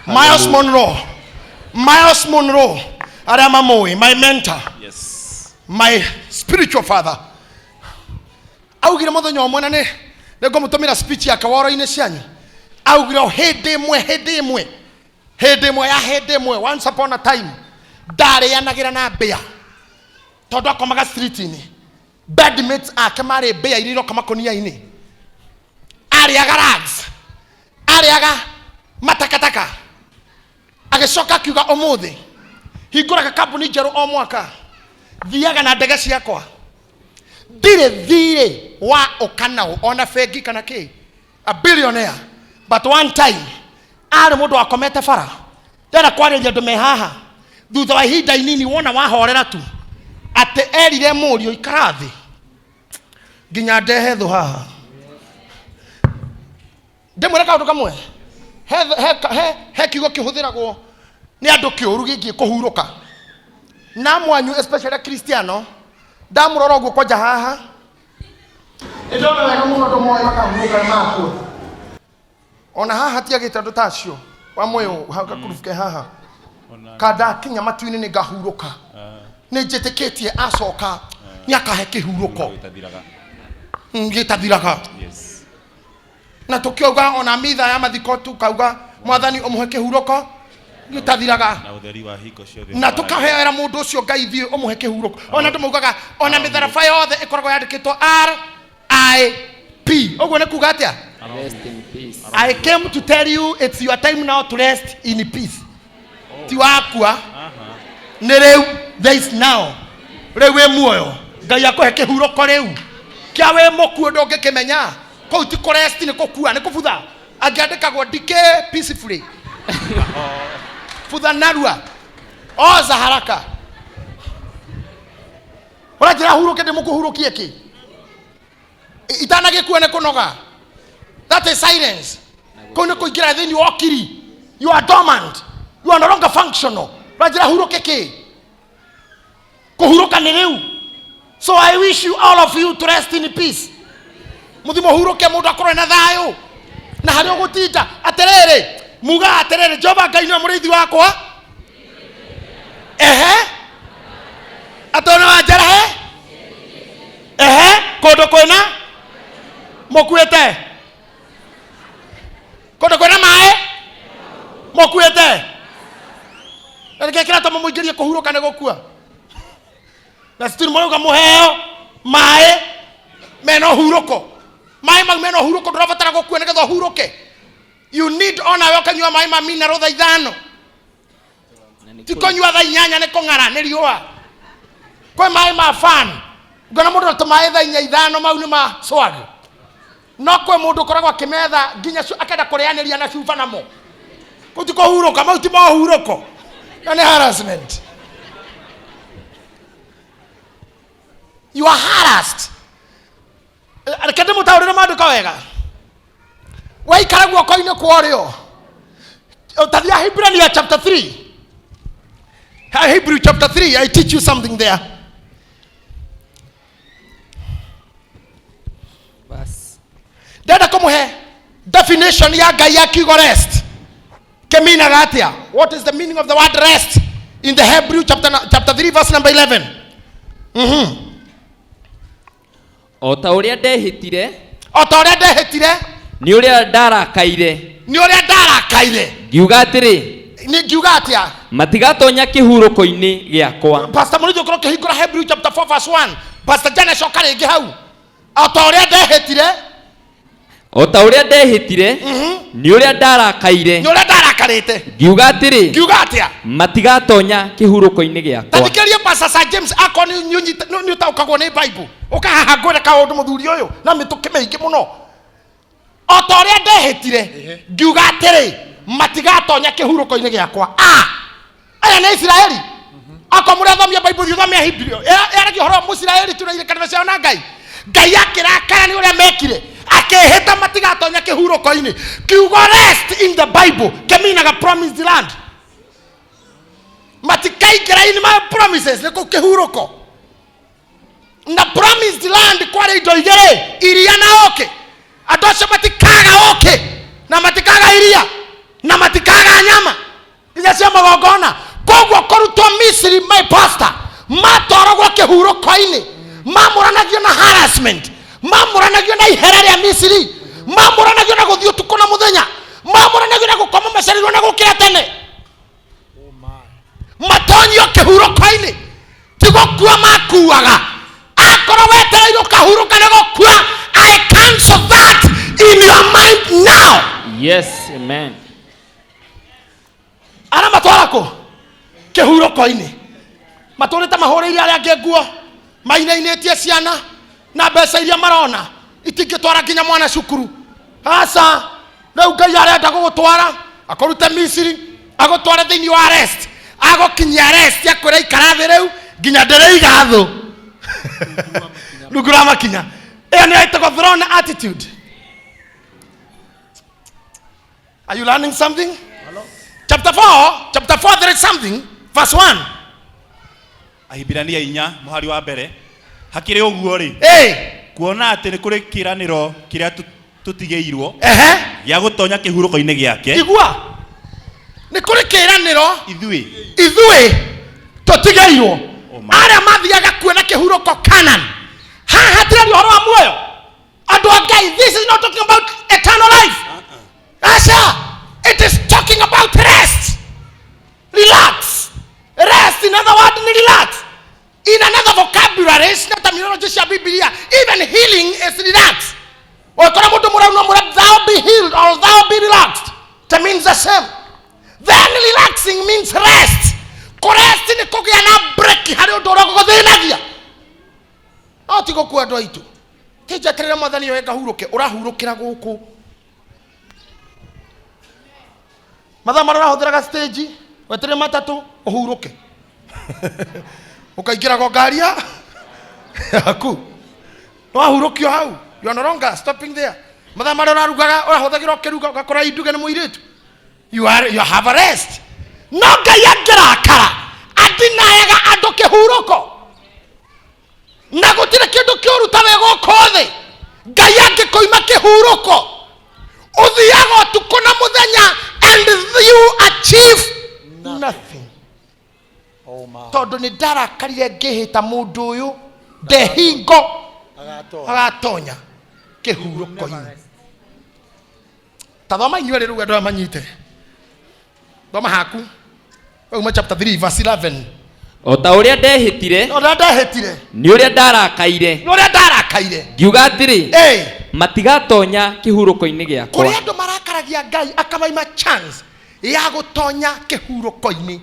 Miles Monroe, Miles Monroe arĩa mamũĩ, my mentor, my spiritual father, augire mũthenya ũmwe, na nĩ nĩngũmũtũmĩra speech yake woro-inĩ cianyu. Augire o hĩndĩ ĩmwe, hĩndĩ ĩmwe, hĩndĩ ĩmwe ya hĩndĩ ĩmwe, once upon a time, ndarĩanagĩra na mbĩa tondũ akomaga street-inĩ. Bedmates ake marĩ mbĩa iria iroka makũnia-inĩ. Arĩaga rags, arĩaga matakataka. Agĩcoka akiuga, ũmũthĩ hingũraga kambuni njerũ o mwaka, thiaga na ndege ciakwa, ndirĩ thirĩ wa ũkanaũ ona bengi kana kĩ. A billionaire, but one time arĩ mũndũ wakomete bara. Ndĩrenda kwarĩria andũ me haha, thutha wa ihinda inini wona wahorera tu, atĩ erire mũriũ, ikara thĩ nginya ndehe thũ haha. Ndĩmwĩre kaũndũ kamwe, he kiugo kĩhũthĩragwo nĩ andũ kĩũru gĩgiĩ kũhurũka na mwanyu, especially Kristiano. Ndamũrora ũguo kwanja haha, nĩndona wega mũno andũ moĩ makahurũka na makua. Ona haha hatiagĩte andũ ta acio wa moyo gakurubu ke haha kandakinya matu-inĩ nĩ ngahurũka, nĩ njĩtĩkĩtie acoka nĩ akahe kĩhurũko gĩtathiraga. Gĩtathiraga. Na tũkiuga ona mitha ya mathiko, tukauga, Mwathani, ũmũhe kĩhurũko gĩtathiraga. Na ũtheri wa hingo ciothe. Na tũkahoera mũndũ ũcio, Ngai, thiĩ ũmũhe kĩhurũko. Ona andũ maugaga ona mĩtharaba yothe ĩkoragwo yandĩkĩtwo RIP. Ũguo nĩ kuga atĩa? Rest in peace. I came to tell you it's your time now to rest in peace. Ti wakua nĩ rĩu, there is now. Rĩu wĩ muoyo, Ngai akũhe kĩhurũko rĩu kĩa wĩ mũkuũ ndũngĩkĩmenya. Kũu ti kũrest, nĩ kũkua, nĩ kũbutha. Angĩandĩkagwo decay peacefully, butha narua, oza haraka. Ũranjĩra hurũke, ndĩmũkũhurũkie kĩ itanagĩkua nĩ kũnoga? That is silence. Kũu nĩ kũingĩra thĩinĩ wa ũkiri. You are dormant, you are no longer functional. Ũranjĩra hurũke kĩ? Kũhurũka nĩ rĩu. So I wish you, all of you, to rest in peace. Mũthi mũhurũke, mũndũ akorwo na thayũ na harĩa ũgũtinda. Atĩrĩrĩ, muga atĩrĩrĩ, Jehova Ngai nĩwe mũrĩithi wakwa, ehe, atona wa njerehe, ehe, kũndũ kwĩna mũkuĩte, kũndũ kwĩna maĩ mũkuĩte. Na nĩkĩo kĩratũma mũingĩrie kũhurũka nĩ gũkua na still mũrauga mũheo maĩ mena ũhurũko. Maĩ mau mena ũhurũko, ndũrabatara gũkua nĩgetha ũhurũke. You need onawe ũkanyua maĩ ma mineral thaa 5. Na nĩ ti kũnyua thaa 8 nĩ kũng'ara nĩ riũa. Kwĩ maĩ ma fan, ngona mũndũ na tũmaĩ thaa 4, 5, mau nĩ ma swag. No kwĩ mũndũ ũkoragwo akĩmetha nginya akenda kũrĩanĩria na cuba namo. Kũu ti kũhurũka, mau ti mohurũko na nĩ harassment. You are harassed. Reke ndĩmũtaũrĩre maandĩko wega. Waikara guoko-inĩ kwa ũrĩo, tathia Hibrania chapter 3. Hebrew chapter 3, I teach you something there. Verse. Ndenda kũmũhe definition ya Ngai ya kiugo rest kĩminaga atĩa. What is the meaning of the word rest in the Hebrew chapter 3 verse number 11? O ta ũrĩa ndehĩtire, O ta ũrĩa ndehĩtire, nĩ ũrĩa ndarakaire, nĩ ũrĩa ndarakaire, ngiuga atĩrĩ, nĩ ngiuga atĩa? Matigatonya kĩhurũko-inĩ gĩakwa. Pastor Mũrĩithi, ũkorwo ũkĩhingũra Hebrew chapter 4 verse 1. Pastor Janet, coka rĩngĩ hau. O ta ũrĩa ndehĩtire, O ta ũrĩa ndehĩtire, nĩ ũrĩa ndarakaire, nĩ ũrĩa ndarakarĩte, ngiuga atĩrĩ, ngiuga atĩa? Matigatonya kĩhurũko-inĩ gĩakwa. Tathikĩrĩria Pastor Sir James, akorwo nĩ ũtaũkagwo nĩ Bible, ũkahaha ngwĩre kaũndũ mũthuri ũyũ na mĩtũkĩ mĩingĩ mũno. O ta ũrĩa ndehĩtire ngiuga atĩrĩ, matigatonya kĩhurũko-inĩ gĩakwa. Ah! Aya nĩ Isiraeli. Akorwo mũrathomia Bible, thiĩ ũthome Hebrew. Yaragia ũhoro wa Mũisiraeli tu na irĩkanĩro ciao na Ngai. Ngai akĩrakara nĩ ũrĩa mekire, akĩhĩta matigatonya kĩhurũko-inĩ. Kiugo rest in the Bible kĩminaga promised land. Matikaingĩra in my promises, nĩ kũu kĩhurũko. Na promised land kwarĩ indo igĩrĩ, iria na ũkĩ. Andũ acio matikaga ũkĩ na matikaga iria na matikaga nyama. Nginya cia magongona. Koguo kũrutwo Misiri, my pastor, matwaragwo kĩhurũko-inĩ, mamũranagio na harassment, mamũranagio na ihera rĩa Misiri, mamũranagio na gũthiĩ ũtukũ na mũthenya, mamũranagio na gũkoma macereirwo na gũkĩra tene, matonyio kĩhurũko-inĩ. Ti gũkua makuaga. Akorwo wetereire ũkahurũka nĩ gũkua, I cancel that in your mind now. Yes, amen. Aramatwara kũ? Kĩhurũko-inĩ. Matũrĩte mahũrĩire arĩa angĩ nguo, mainainĩtie ciana na mbeca iria marona itingĩtwara nginya mwana cukuru. Aca, rĩu Ngai arenda gũgũtwara akũrute Misiri, agũtware thĩinĩ wa rest, agũkinyia rest, akwĩra ikara thĩ rĩu nginya ndĩrĩiga thũ rungu rwa makinya. Ĩyo nĩyo ĩtagwo throne attitude. Are you learning something? Chapter 4, chapter 4, there is something. Verse 1. Ahibirania 4 mũhari wa mbere. Hakĩrĩ ũguo rĩ, Hey, kuona atĩ nĩ kũrĩ kĩĩranĩro kĩrĩa tũtigĩirwo ehe, gĩa gũtonya kĩhurũko-inĩ gĩake, igua. Nĩ kũrĩ kĩĩranĩro ithuĩ ithuĩ tũtigĩirwo. Oh my. Arĩa mathiaga kuona kĩhurũko Canaan. Haha hatirari ũhoro wa muoyo. Andũ a Ngai, this is not talking about eternal life. Aca, it is talking about rest. Relax. Rest, in other words, ni relax. In another vocabulary, na terminology cia Biblia, even healing is relax. Ũngĩkora mũndũ mũrau no mũra, thou be healed or thou be relaxed. It means the same. Then relaxing means rest. Kũrest nĩ kũgĩa na break harĩ ũndũ ũrĩa ũgũthĩnagia. No ti gũkua andũ aitũ. Ti njeterere mwathani oe ngahurũke, ũrahurũkĩra gũkũ. Mathaa marĩa ũrahũthĩraga stage, weterere matatũ, ũhurũke. Ũkaingĩra ngari yaku. Wahurũkio hau. You are no longer stopping there. Mathaa marĩa ũrarugaga, ũrahũthagĩra ũkĩruga, ũgakora induge nĩ mũirĩtu. You are, you have a rest. No Ngai angĩrakara, andinayaga andũ kĩhurũko. Na gũtirĩ kĩndũ kĩũru ta wĩ gũkũ thĩ. Ngai angĩkũima kĩhurũko, ũthiaga ũtukũ na mũthenya and you achieve nothing. Oh my. Tondũ nĩ ndarakarire ngĩhĩta mũndũ ũyũ ndehingo agatonya kĩhurũko-inĩ. Ta thoma inyuĩ rĩu andũ aya manyite. Thoma haku. Wauma chapter 3 verse 11. O ta ũrĩa ndehĩtire, No ũrĩa ndehĩtire, nĩ ũrĩa ndarakaire, nĩ ũrĩa ndarakaire. ngiuga atĩrĩ, Ĩ, matigatonya kĩhurũko-inĩ gĩakwa. Kũrĩ andũ marakaragia Ngai akamaima chance ya gũtonya kĩhurũko-inĩ.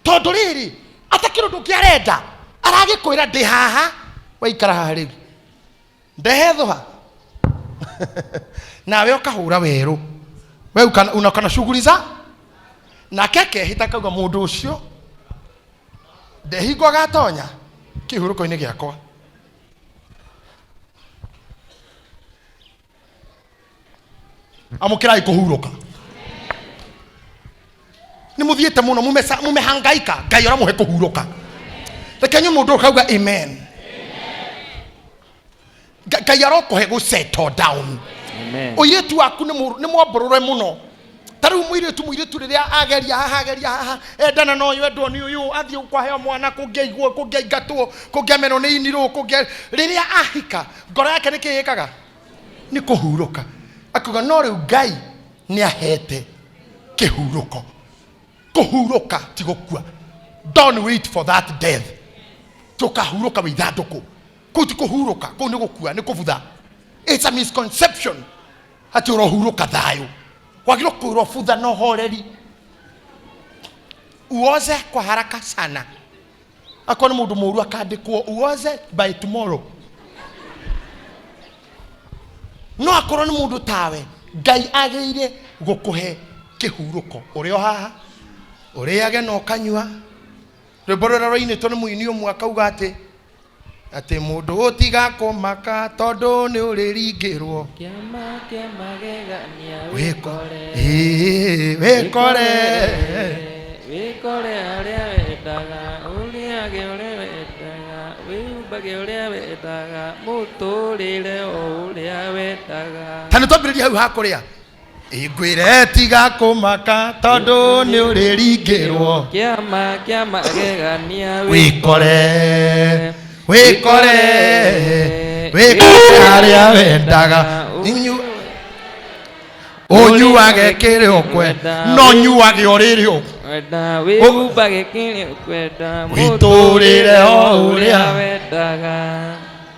Tondũ rĩrĩ, atakĩrĩ ũndũ ũngĩ arenda, aragĩkwĩra ndĩ haha, waikara haha rĩu. Ndehe thũha. Nawe ũkahũra werũ. We unakana shughuli za nake akehĩta akauga mũndũ ũcio ndehingo agatonya kĩhurũko-inĩ gĩakwa. Amũkĩrai kũhurũka. Nĩ mũthiĩte mũno, mumehangaika, Ngai aramũhe kũhurũka. Reke inyuĩ mũndũ ũkauga amen. Ngai arokũhe gũ settle down. Amen. Ũirĩtu waku nĩ mwambũrũre mũno. Ta rĩu mũirĩtu rĩrĩa ageria haha, ageria haha, endana na ũyũ, endwo nĩ ũyũ, athiĩ kwaheo mwana, kũngĩaigwo, kũngĩaingatwo, kũngĩamenwo nĩ inirũ, kũngĩa-, rĩrĩa ahika, ngoro yake nĩ kĩĩ ĩkaga? Nĩ kũhurũka. Akiuga no rĩu Ngai nĩ ahete kĩhurũko. Kũhurũka ti gũkua. Don't wait for that death. Tũkahurũka wĩ ithandũkũ. Kũu ti kũhurũka, kũu nĩ gũkua, nĩ kũbutha. It's a misconception. Atĩ ũrohurũka thayũ. Wagĩrĩirwo kwĩrwo butha na ũhoreri. Uoze kwa haraka sana. Akorwo nĩ mũndũ mũũru akandĩkwo uoze by tomorrow. No akorwo nĩ mũndũ tawe, Ngai agĩrĩire gũkũhe kĩhurũko. Ũrĩ o haha, ũrĩage na ũkanyua. Rwĩmbo rũrĩa rwainĩtwo nĩ mũini ũmwe akauga atĩ mũndũ ũtiga kũmaka tondũ nĩ ũrĩringĩrwo. Kĩama kĩa magegania Wĩkore. Ĩĩ, wĩkore. Wĩkore harĩa wendaga, ũrĩage ũrĩa wendaga, wĩhumbage ũrĩa wendaga, mũtũrĩre o ũrĩa wendaga. Ta nĩ twambĩrĩrie hau ha kũrĩa. Ingwĩre tiga kũmaka tondũ nĩ ũrĩringĩrwo. Kĩama kĩa magegania. Wĩkore, wĩkore, wĩkore harĩa wendaga. Ũnyuage kĩrĩa ũkwenda, no nyuage o rĩrĩa ũkwenda. Wenda wĩhumbage kĩrĩa ũkwenda. Wĩtũrĩre o ũrĩa wendaga.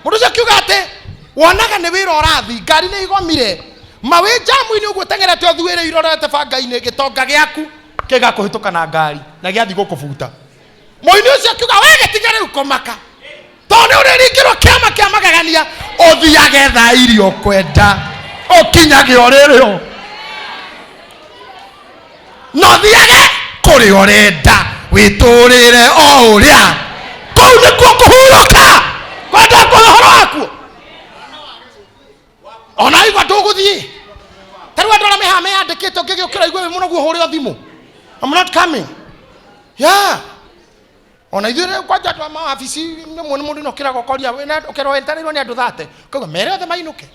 Mũndũ ũcio akiuga atĩ wonaga nĩ wĩra ũrathi, ngari nĩ igomire, mawĩ njamu-inĩ ũguo ũteng'erete ũthuĩrĩire ũrorete banga-inĩ, gĩtonga gĩaku kĩgakũhĩtũka na ngari na gĩathiĩ gũkũbuta. Mũini ũcio akiuga we gĩtige rĩu kũmaka, tondũ nĩ ũrĩringĩrwo kĩama kĩa magegania, ũthiage thaa iria ũkwenda, ũkinyage o rĩrĩa, na ũthiage kũrĩa ũrenda, wĩtũrĩre o ũrĩa. Kũu nĩkuo kũhurũka. Kwenda kũhe ũhoro wakuo ona igua ndũgũthiĩ. Ta rĩu andũ arĩa me haha meyandĩkĩte, ũngĩgĩũkĩra igue wĩ mũnogu ũhũre o thimũ, I'm not coming. Yeah. Ona ithuĩ rĩu kwanja andũ a mawabici rĩmwe nĩ mũndũ nĩokĩraga ũkoria ũkerwo wetereirwo nĩ andũ thate, ũkauga mere othe mainũke.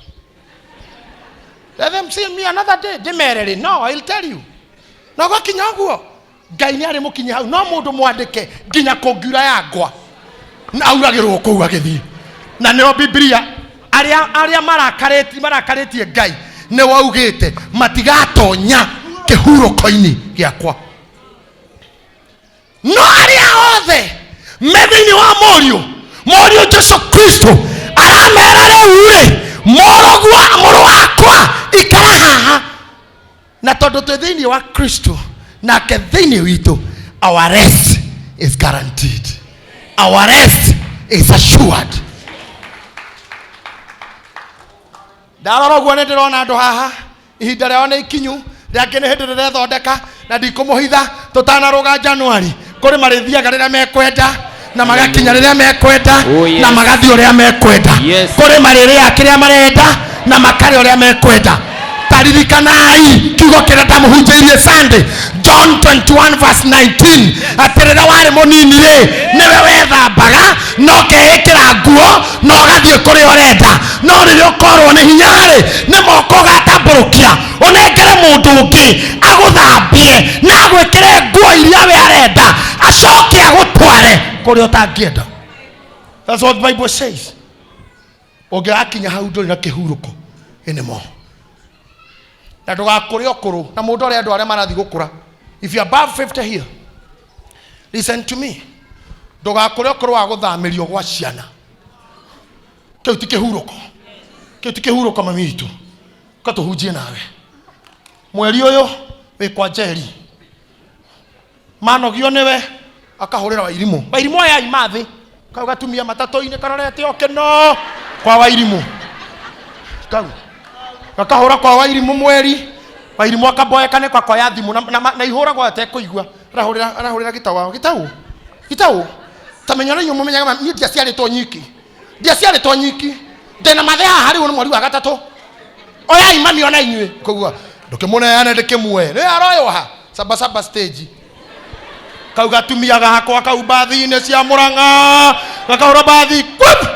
Let them see me another day. Ndĩmere rĩ, no, I'll tell you. Na gwakinya ũguo Ngai nĩ arĩ mũkinyi hau, no mũndũ mwandĩke nginya kũngiura yangwa na auragĩrwo kũu agĩthiĩ. Na nĩo Biblia arĩa marakarĩtie Ngai nĩ waugĩte matigatonya kĩhurũko-inĩ gĩakwa. No arĩa othe me thĩinĩ wa mũriũ Jesu Kristo aramera rĩu rĩ, mũrũgua mũrũ wakwa ikara haha. Na tondũ twĩ thĩinĩ wa Kristo nake thĩinĩ witũ, our rest is guaranteed, our rest is assured. Ndarora ũguo nĩ ndĩrona andũ haha ihinda rĩao nĩ ikinyu, rĩangĩ nĩ hĩndĩ rĩrethondeka, na ndikũmũhitha tũtanarũga Januari kũrĩ marĩthiaga rĩrĩa mekwenda na magakinya rĩrĩa mekwenda. Oh, yes. Na magathiĩ ũrĩa mekwenda. Yes. Kũrĩ marĩrĩa kĩrĩa marenda na makarĩa ũrĩa mekwenda. Taririkanai kiugo kĩrĩa ndamũhunjĩirie Sunday, John 21 verse 19, atĩ rĩrĩa warĩ mũnini rĩ, nĩwe wethambaga na ũkeĩkĩra nguo na ũgathiĩ kũrĩa ũrenda, no rĩrĩa ũkorwo nĩ hinya rĩ, nĩ moko ũgatambũrũkia ũnengere mũndũ ũngĩ agũthambie na agwĩkĩre nguo iria we arenda, acoke agũtware kũrĩa ũtangĩenda. That's what the Bible says. Ũngĩgakinya hau ndũrĩ na kĩhurũko anymore. Na ndũgakũre ũkũrũ na mũndũ ũrĩa andũ arĩa marathiĩ gũkũra. If you are above 50 here, listen to me. Ndũgakũre ũkũrũ wa gũthamĩrio gwa ciana. Kĩu ti kĩhurũko. Kĩu ti kĩhurũko mami witũ. Ka tũhunjie nawe. Mweri ũyũ wĩ kwa Njeri. Manogio nĩwe akahũrĩra Wairimũ. Wairimũ aya ima thĩ. Kau gatumia matatũ-inĩ karorete ũkĩno kwa Wairimũ. Kau gakahũra kwa Wairimũ mweri. Wairimũ akamboeka nĩ akoya thimũ na ihũragwo atekũigua. Arahũrĩra gĩtau wao. Gĩtau. Gĩtau. Ta menya ũrĩa inyuĩ mũmenyaga niĩ ndiaciarĩtwo nyiki. Ndiaciarĩtwo nyiki. Ndĩna mathe haha rĩu nĩ mweri wa gatatũ. Oyai mami ona inyuĩ. Koguo ndũkĩmũneane ndĩkĩmuoe. Nĩ aroywo ha? Saba saba stage. Kau gatumia gakwa kau bathi-inĩ cia Mũrang'a. Gakahũra bathi. Kwip!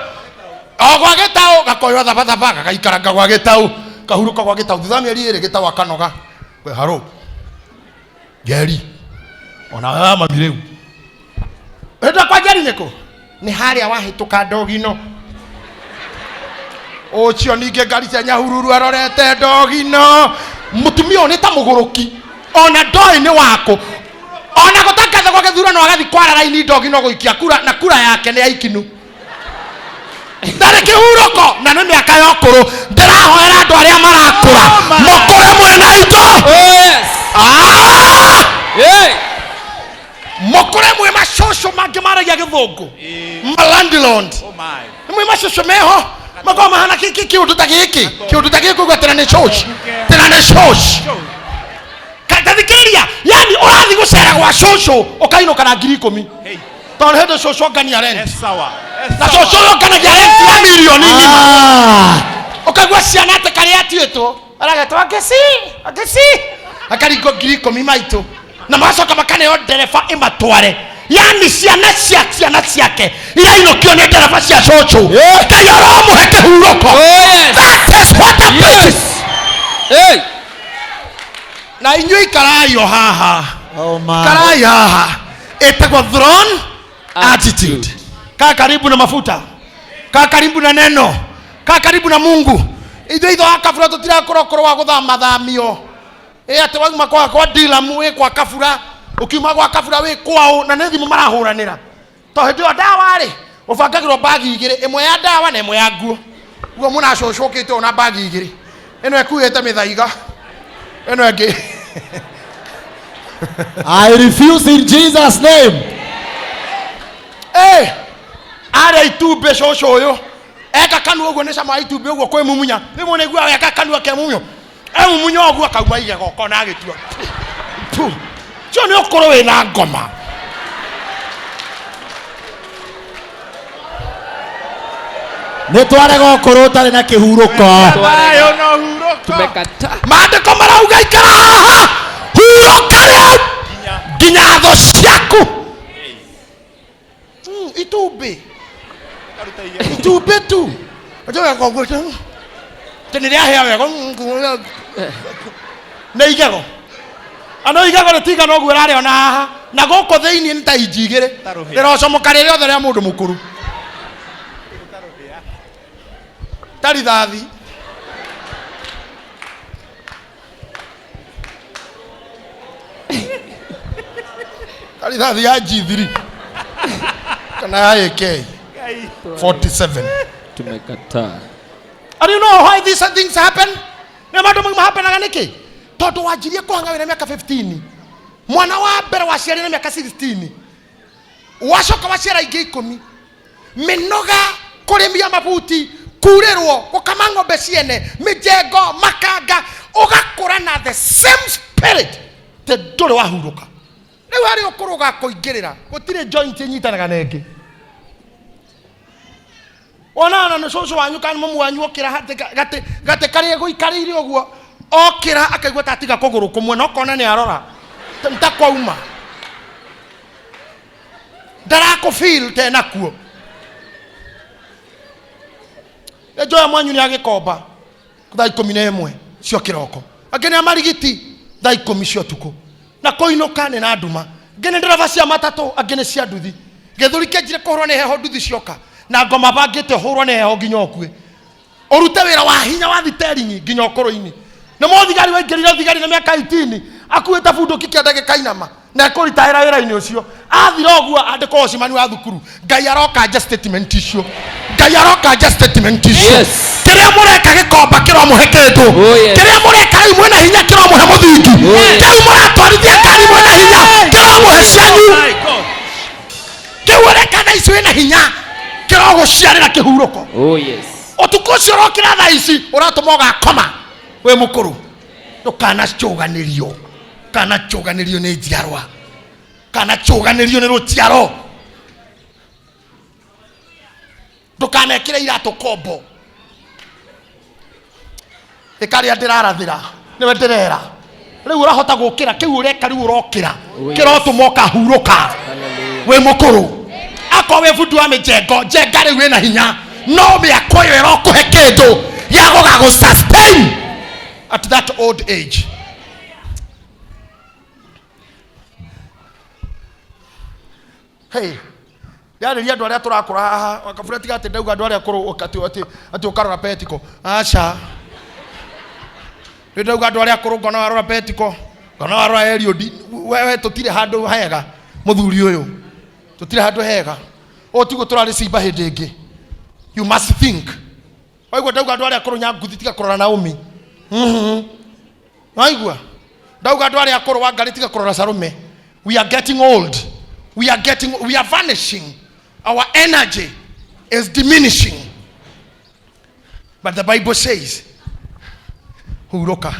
O gwa gĩtaũ gakoywo thabathaba gagaikaranga gwa gĩtaũ. Kahurũka gwa gĩtaũ. Thutha wa mĩeri ĩrĩ gĩtaũ akanoga. We haro. Njeri. Ona wewe mami rĩu. Wenda kwa Njeri nĩkũ? Nĩ harĩa wahĩtũka ndogino. Ũcio ningĩ ngari cia Nyahururu arorete ndogino. Mũtumia ũyũ nĩ ta mũgũrũki. Ona ndoĩ nĩ wakũ. Ona gũtangathwo gwa gĩthurano agathiĩ kwara raini ndogino gũikia kura, na kura yake nĩ ya ikinu. Ndarĩ kĩhurũko na nĩ mĩaka ya ũkũrũ. Ndĩrahoera andũ arĩa marakũra mũkũre mwĩna indo. Oh, yes. Hey. Mũkũre mwĩ macũcũ mangĩ maragia gĩthũngũ. Malandlord. Oh my. Nĩ mwĩ macũcũ meho makoragwo mahana kĩũndũ ta gĩkĩ. Kĩũndũ ta gĩkĩ ũguo tena nĩ church. Tena nĩ church. Tathikĩrĩria, yani ũrathiĩ gũcera gwa cũcũ ũkainũka na ngiri ikũmi. Hey. Tondũ hĩndĩ cũcũ ongania rent. Yes, sawa. Yes, Na sawa. cũcũ ũyũ onganagia rent ya mirioni ng'ima. Ũkaigua ciana atĩ karĩa atuĩtwo aragetwo angeci angeci akaringwo ngiri ikũmi maitũ, na magacoka makaneo ndereba ĩmatware. Yani ciana cia ciana ciake irainũkio nĩ ndereba cia cũcũ. Ngai aromũhe kĩhurũko. Oh, yes. That is what a Yes. preach. Hey. Na inyuĩ ikarai o haha. Oh my. Ikarai haha. Ĩtagwo throne attitude. Kaa karibu na mafuta, kaa karibu na neno, kaa karibu na Mungu. Ithuĩ itho wa kabura tũtirakũra ũkũrũ wa gũthamathamio. Ĩ atĩ wauma kwa Dilamu wĩ kwa kabura, ũkiuma gwa kabura wĩ kwao, na nĩ thimũ marahũranĩra. To hĩndĩ ĩyo ndawa rĩ, ũbangagĩrwo mbagi igĩrĩ, ĩmwe ya ndawa na ĩmwe ya nguo. Ũguo mũna cũcũ ũkĩte ũũ na mbagi igĩrĩ, ĩno ĩkuĩte mĩthaiga, ĩno ĩngĩ. I refuse in Jesus' name. Arĩa itumbĩ cũcũ ũyũ eka kanua ũguo nĩ cama wa itumbĩ ũguo kwĩmumunya. Rĩmwe nĩ aiguaga eka kanua kemumunya, emumunya ũguo akauma igego kona agĩtua. Tu. Cio nĩ ũkũrũ wĩna ngoma. Nĩ twarega ũkũrũ ũtarĩ na kĩhurũko. Thayũ na ũhurũko. Tumekataa. Maandĩko marauga ikara haha, hurũka rĩu nginya thũ ciaku. Itumbĩ. Itumbĩ tu. Njoya kwa guo. Tene rĩa hĩa wega. Nĩ igego. Ano igego rĩtigana ũguo ũrarĩona haha. Na gũkũ thĩinĩ nĩ ta inji igĩrĩ. Tarũhĩa. Rĩrocomoka rĩrĩ rĩothe rĩa mũndũ mũkũrũ. Ta rithathi. Ta rithathi ya G3 kana ya AK 47. Tumekataa. And you know why these things happen? Nĩ maũndũ mau mahapenaga nĩkĩ? Tondũ wanjirie kũhanga wĩna mĩaka 15. Mwana wa mbere waciarire na mĩaka 16. Wacoka waciara ingĩ 10. Mĩnoga, kũrĩmia mabuti, kurĩrwo, gũkama ng'ombe ciene, mĩjengo, makanga, ũgakũra na the same spirit te ndũrĩ wahurũka. Rĩu harĩ ũkũrũ ũgakũingĩrĩra, gũtirĩ joint ĩnyitanaga na ĩngĩ. Wona ona nĩ cũcũ wanyu kana mamu wanyu okĩra gatĩ karĩa gũikarĩire ũguo, okĩra akaigua ta atiga kũgũrũ kũmwe, na ũkona nĩ arora ta kwauma. Ndarakũ feel tena kuo. Njoya mwanyu nĩ agĩkomba thaa ikũmi na ĩmwe cio kĩroko, angĩ nĩ amarigiti thaa ikũmi cia ũtukũ, na kũinũka nĩ na nduma. Angĩ nĩ ndereba cia matatũ, angĩ nĩ cia nduthi. Gĩthũri kĩanjire kũhũrwo nĩ heho nduthi cioka, na ngoma bangĩte ũhũrwo nĩ heho nginya ũkue. Ũrute wĩra wa hinya wa thiteringi nginya ũkũrũ-inĩ. Nĩ mũthigari waingĩrire thigari na mĩaka 18, akuĩte bunduki kĩanda gĩkainama, na ekũritaĩra wĩra-inĩ ũcio. Athira ũguo andĩkwo ũcemani wa thukuru. Ngai aroka nja statement icio. Ngai aroka nja statement icio. Yes. Kĩrĩa mũreka gĩkomba kĩromũhe kĩndũ. Oh, yes. Kĩrĩa mũreka rĩu mwĩna hinya kĩromũhe mũthingi. Oh, yes. Kĩu mũratwarithia ngari mwĩna hinya kĩromũhe cianyu. My God. Kĩu ũreka thaa ici wĩna hinya kĩrogũciarĩra kĩhurũko. Oh, yes. Ũtukũ ũcio ũrokĩra thaa ici ũratũma ũgakoma wĩ mũkũrũ. Ndũkanacũganĩrio. Ndũkanacũganĩrio nĩ njiarwa. Ndũkanacũganĩrio nĩ rũciaro. Ndũkanekĩre iratũ kombo. Ĩkarĩa ndĩrarathĩra, nĩwe ndĩrera. Rĩu ũrahota gũkĩra, kĩu ũreka rĩu ũrokĩra. Oh, yes. Kĩrotũma ũkahurũka. Hallelujah. Wĩ mũkũrũ. Akorwo wĩ bundi wa mĩjengo, njenga rĩu wĩna hinya. No mĩako ĩyo ĩrokũhe kĩndũ gĩa gũgagũ sustain at that old age. Hey, yarĩria andũ arĩa tũrakũra haha, kabura tiga atĩ ndauga andũ arĩa akũrũ atĩ ũkarora petiko. Aca. Nĩ ndauga andũ arĩa akũrũ ngona warora petiko, ngona warora Eliud. Wewe tũtirĩ handũ hega, mũthuri ũyũ. Tũtirĩ handũ hega. Ũũ tiguo tũrarĩ cimba hĩndĩ ĩngĩ. You must think. Waigua ndauga andũ arĩa akũrũ nyanguthi tiga kũrora Naomi. Waigua? Ndauga andũ arĩa akũrũ Wangarĩ tiga kũrora Salome. We are getting old. We are vanishing. Our energy is diminishing. But the Bible says, hurũka.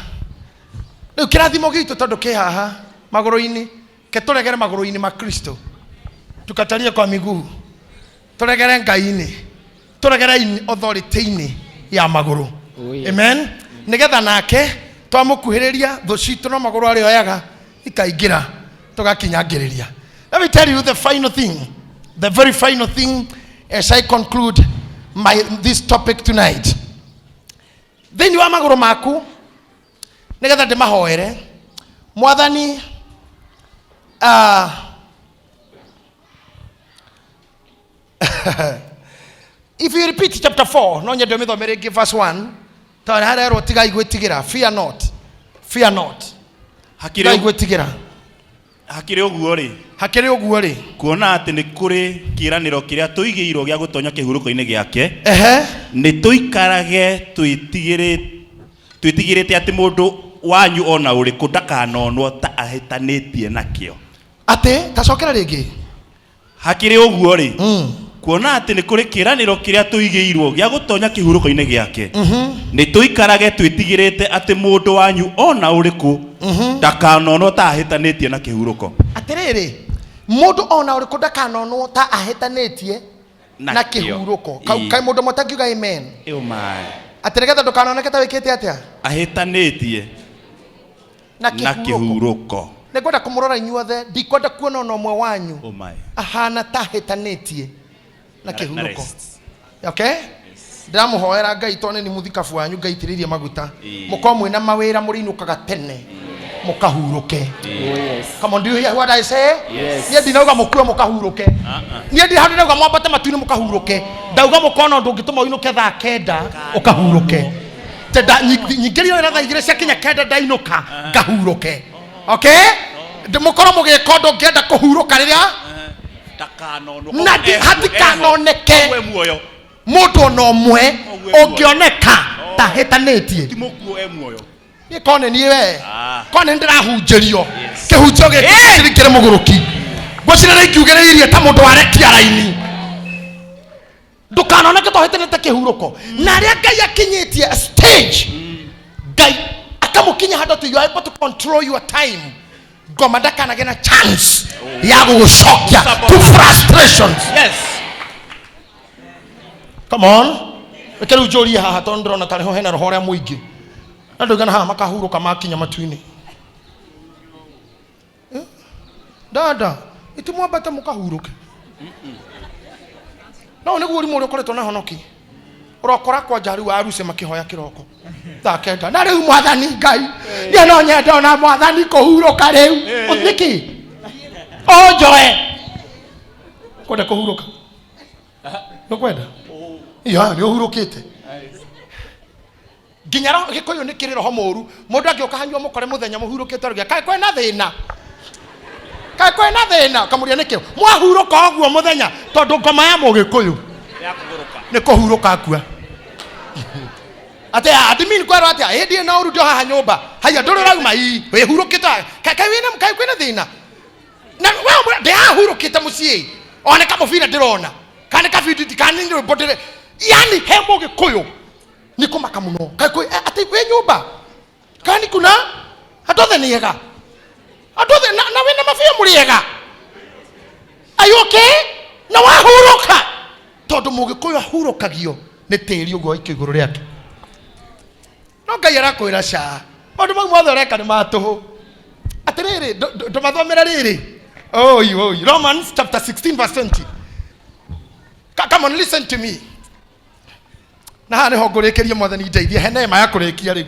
Rĩu kĩrathimo gitũ tondũ kĩ haha magũrũ-inĩ, ke tũregere magũrũ-inĩ ma Kristo. Tukatarie kwa miguu. Tũregere Ngai-inĩ. Tũregere authority-inĩ ya magũrũ. Oh, yes. Amen. Nĩgetha nake twamũkuhĩrĩria thũ citũ no magũrũ arĩoyaga ikaingĩra tũgakinyangĩrĩria. Let me tell you the final thing, the very final thing as I conclude this topic tonight. Thĩinĩ wa magũrũ maku nĩgetha ndĩmahoere, Mwathani if you repeat chapter 4, no nyende ũmĩthome rĩngĩ verse 1, tondũ harerwo tigai gwĩtigĩra, fear not, fear not. Hakĩrĩ Tigai gwĩtigĩra. Hakĩrĩ ũguo rĩ, Hakĩrĩ ũguo rĩ, kuona atĩ nĩ kũrĩ kĩĩranĩro kĩrĩa tũigĩirwo gĩa gũtonya kĩhurũko-inĩ gĩake, nĩ tũikarage twĩtigĩrĩte atĩ mũndũ wanyu ona ũrĩkũ ndakanonwo ta ahĩtanĩtie nakĩo. Atĩ tacokera rĩngĩ. Hakĩrĩ ũguo rĩ, kuona atĩ nĩ kũrĩ kĩĩranĩro kĩrĩa tũigĩirwo gĩa gũtonya kĩhurũko-inĩ gĩake, nĩ tũikarage twĩtigĩrĩte atĩ mũndũ wanyu ona ũrĩkũ ndakanonwo ta ahĩtanĩtie na kĩhurũko. Atĩrĩrĩ, mũndũ ona ũrĩkũ ndakanonwo ta ahĩtanĩtie na kĩhurũko. Kaĩ mũndũ ũmwe atangiuga amen? Ĩyo mae. Atĩ nĩgetha ndũkanoneke ta wĩkĩte atĩa? Ahĩtanĩtie na na kĩhurũko. Kĩhurũko. Nĩngwenda kũmũrora inyuothe, ndikwenda kuona ona ũmwe wanyu Oh my. ahana ta ahĩtanĩtie na Na kĩhurũko. Rest. Okay, ndĩramũhoera Ngai, tondũ nĩ mũthikabu wanyu Ngai itĩrĩirie maguta, Ĩĩ. mũkorwo mwĩna mawĩra mũrĩinũkaga tene mũkahurũke. Oh, yes. Come on, do you hear what I say? Yes. Niĩ ndinauga mũkue mũkahurũke. Niĩ ndirĩ handũ ndauga mwambate matu-inĩ mũkahurũke. Ndauga mũkona ũndũ ũngĩtũma ũinũke thaa 9 ũkahurũke. Nyingĩrio wĩra thaa 2 ciakinya 9 ndainũka ngahurũke. Okay? Mũkorwo mũgĩka ũndũ ũngĩenda kũhurũka rĩrĩa Ndakanonwo. Na hatikanoneke. We muoyo. Mũndũ ona ũmwe ũngĩoneka ta ahĩtanĩtie. Ti mũkuo, e muoyo. Niĩ kone niĩ we. Ah. Kone nĩndĩrahunjĩrio kĩhunjio gĩkĩ kĩrĩ mũgũrũki, ngwĩciria nĩ ingiugĩrĩirie ta mũndũ warekia raini, ndũkanoneke ta ũhĩtanĩte kĩhurũko. Na arĩa Ngai akinyĩtie stage, Ngai akamũkinya handũ atĩ you are able to control your time, ngoma ndakanagĩa na chance ya gũgũcokia to frustrations. Yes. Come on, reke rĩu njũrie haha, tondũ ndĩrona tarĩ ho hena roho ũrĩa mũingĩ na ndũigana haha makahurũka makinya matu-inĩ. Eh? Dada, itimwambate mũkahurũke, no nĩguo ũrimũ ũrĩa ũkoretwo na honoki ũrokora kwanja rĩu aruce makĩhoya kĩroko thaa 9, na rĩu Mwathani Ngai, niĩ no nyende ona Mwathani kũhurũka rĩu. Nĩkĩ ũnjoe kwenda kũhurũka? Nĩũkwenda iya nĩ ũhurũkĩte nginya gĩkũyũ nĩ kĩrĩ roho mũru. Mũndũ angĩũka hanyua mũkore mũthenya mũhurũkĩte, arauga kaĩ kwĩna thĩna, kaĩ kwĩna thĩna. Kamũria nĩkĩ mwahurũka ũguo mũthenya? Tondũ ngoma ya mũgĩkũyũ Ya kũgũrũka. Nĩ kũhurũka akua. Atĩ admin kwerwo atĩa hĩndĩ ĩno ũru ndio haha nyũmba haya ndũrĩ ũrauma ii wĩhurũkĩte, kaĩ wĩna, kaĩ kwĩna thĩna? Na we ũmwe ndĩrahurũkĩte mũciĩ, ona kamũbira ndĩrona kana kabindi kana nĩ rwĩmbo ndĩre, yani he mũgĩkũyũ nĩ kũmaka mũno, kaĩ kwĩ atĩ wĩ nyũmba kani kuna andũ othe nĩ ega, andũ othe na wĩna mabia mũrĩ ega, are you okay? Na wahurũka, tondũ mũgĩkũyũ ahurũkagio nĩ tĩri ũguo waikio igũrũ rĩake. No Ngai arakwĩra ca maũndũ mau mothe ũreka nĩ ma tũhũ. Atĩrĩrĩ, ndũmathomera rĩrĩ, oi oi, Romans chapter 16 verse 20. Come on, listen to me. Na haha nĩho ngũrĩkĩria. Mwathani ndeithie, he neema ya kũrĩkia rĩu.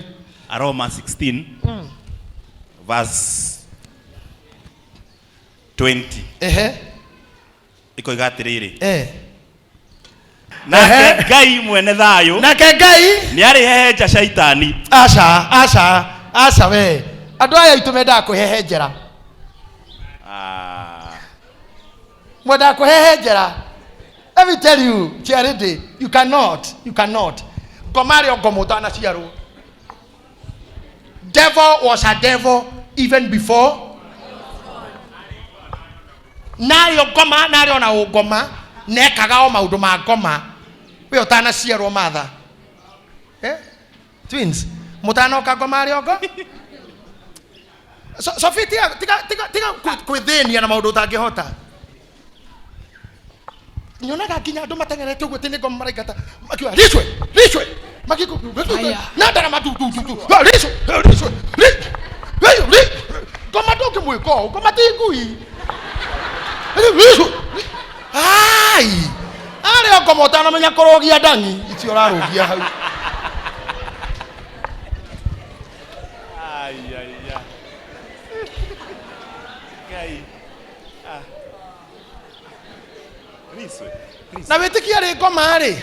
Aroma 16 verse 20. Ikoiga atĩrĩrĩ, nake Ngai mwene thayũ Nake Ngai nĩ arĩhehenja Shaitani. Aca, aca, aca, we andũ aya aitũ mendaga kwĩhehenjera. Ah. Mwendaga kwĩhehenjera. Let me tell you, charity, you cannot, you cannot. Ngoma arĩ o ngoma ũtanaciarwo. Devil was a devil even before narĩ o ngoma, narĩ ona ũngoma, nekaga o maũndũ ma ngoma we ũtanaciarwo. Matha, eh? Twins mũtanoka ngoma arĩ o ngo. Sophie, tiga tiga tiga tiga kwĩthĩnia na maũndũ ũtangĩhota. Nyonaga nginya andũ mateng'erete ũguo atĩ nĩ ngoma maraingata, makiuga ricwe ricwe, na ndarama tu tu tu tu, ricwe ricwe ri ngoma ndũngĩmwĩka ũũ, ngoma ti ngui, ricwe. Ai, arĩ o ngoma ũtanamenya kũrũgia ndang'i icio ũrarũgia hau. Ai, ai, ai. Na wĩtĩkia rĩ ngoma rĩ,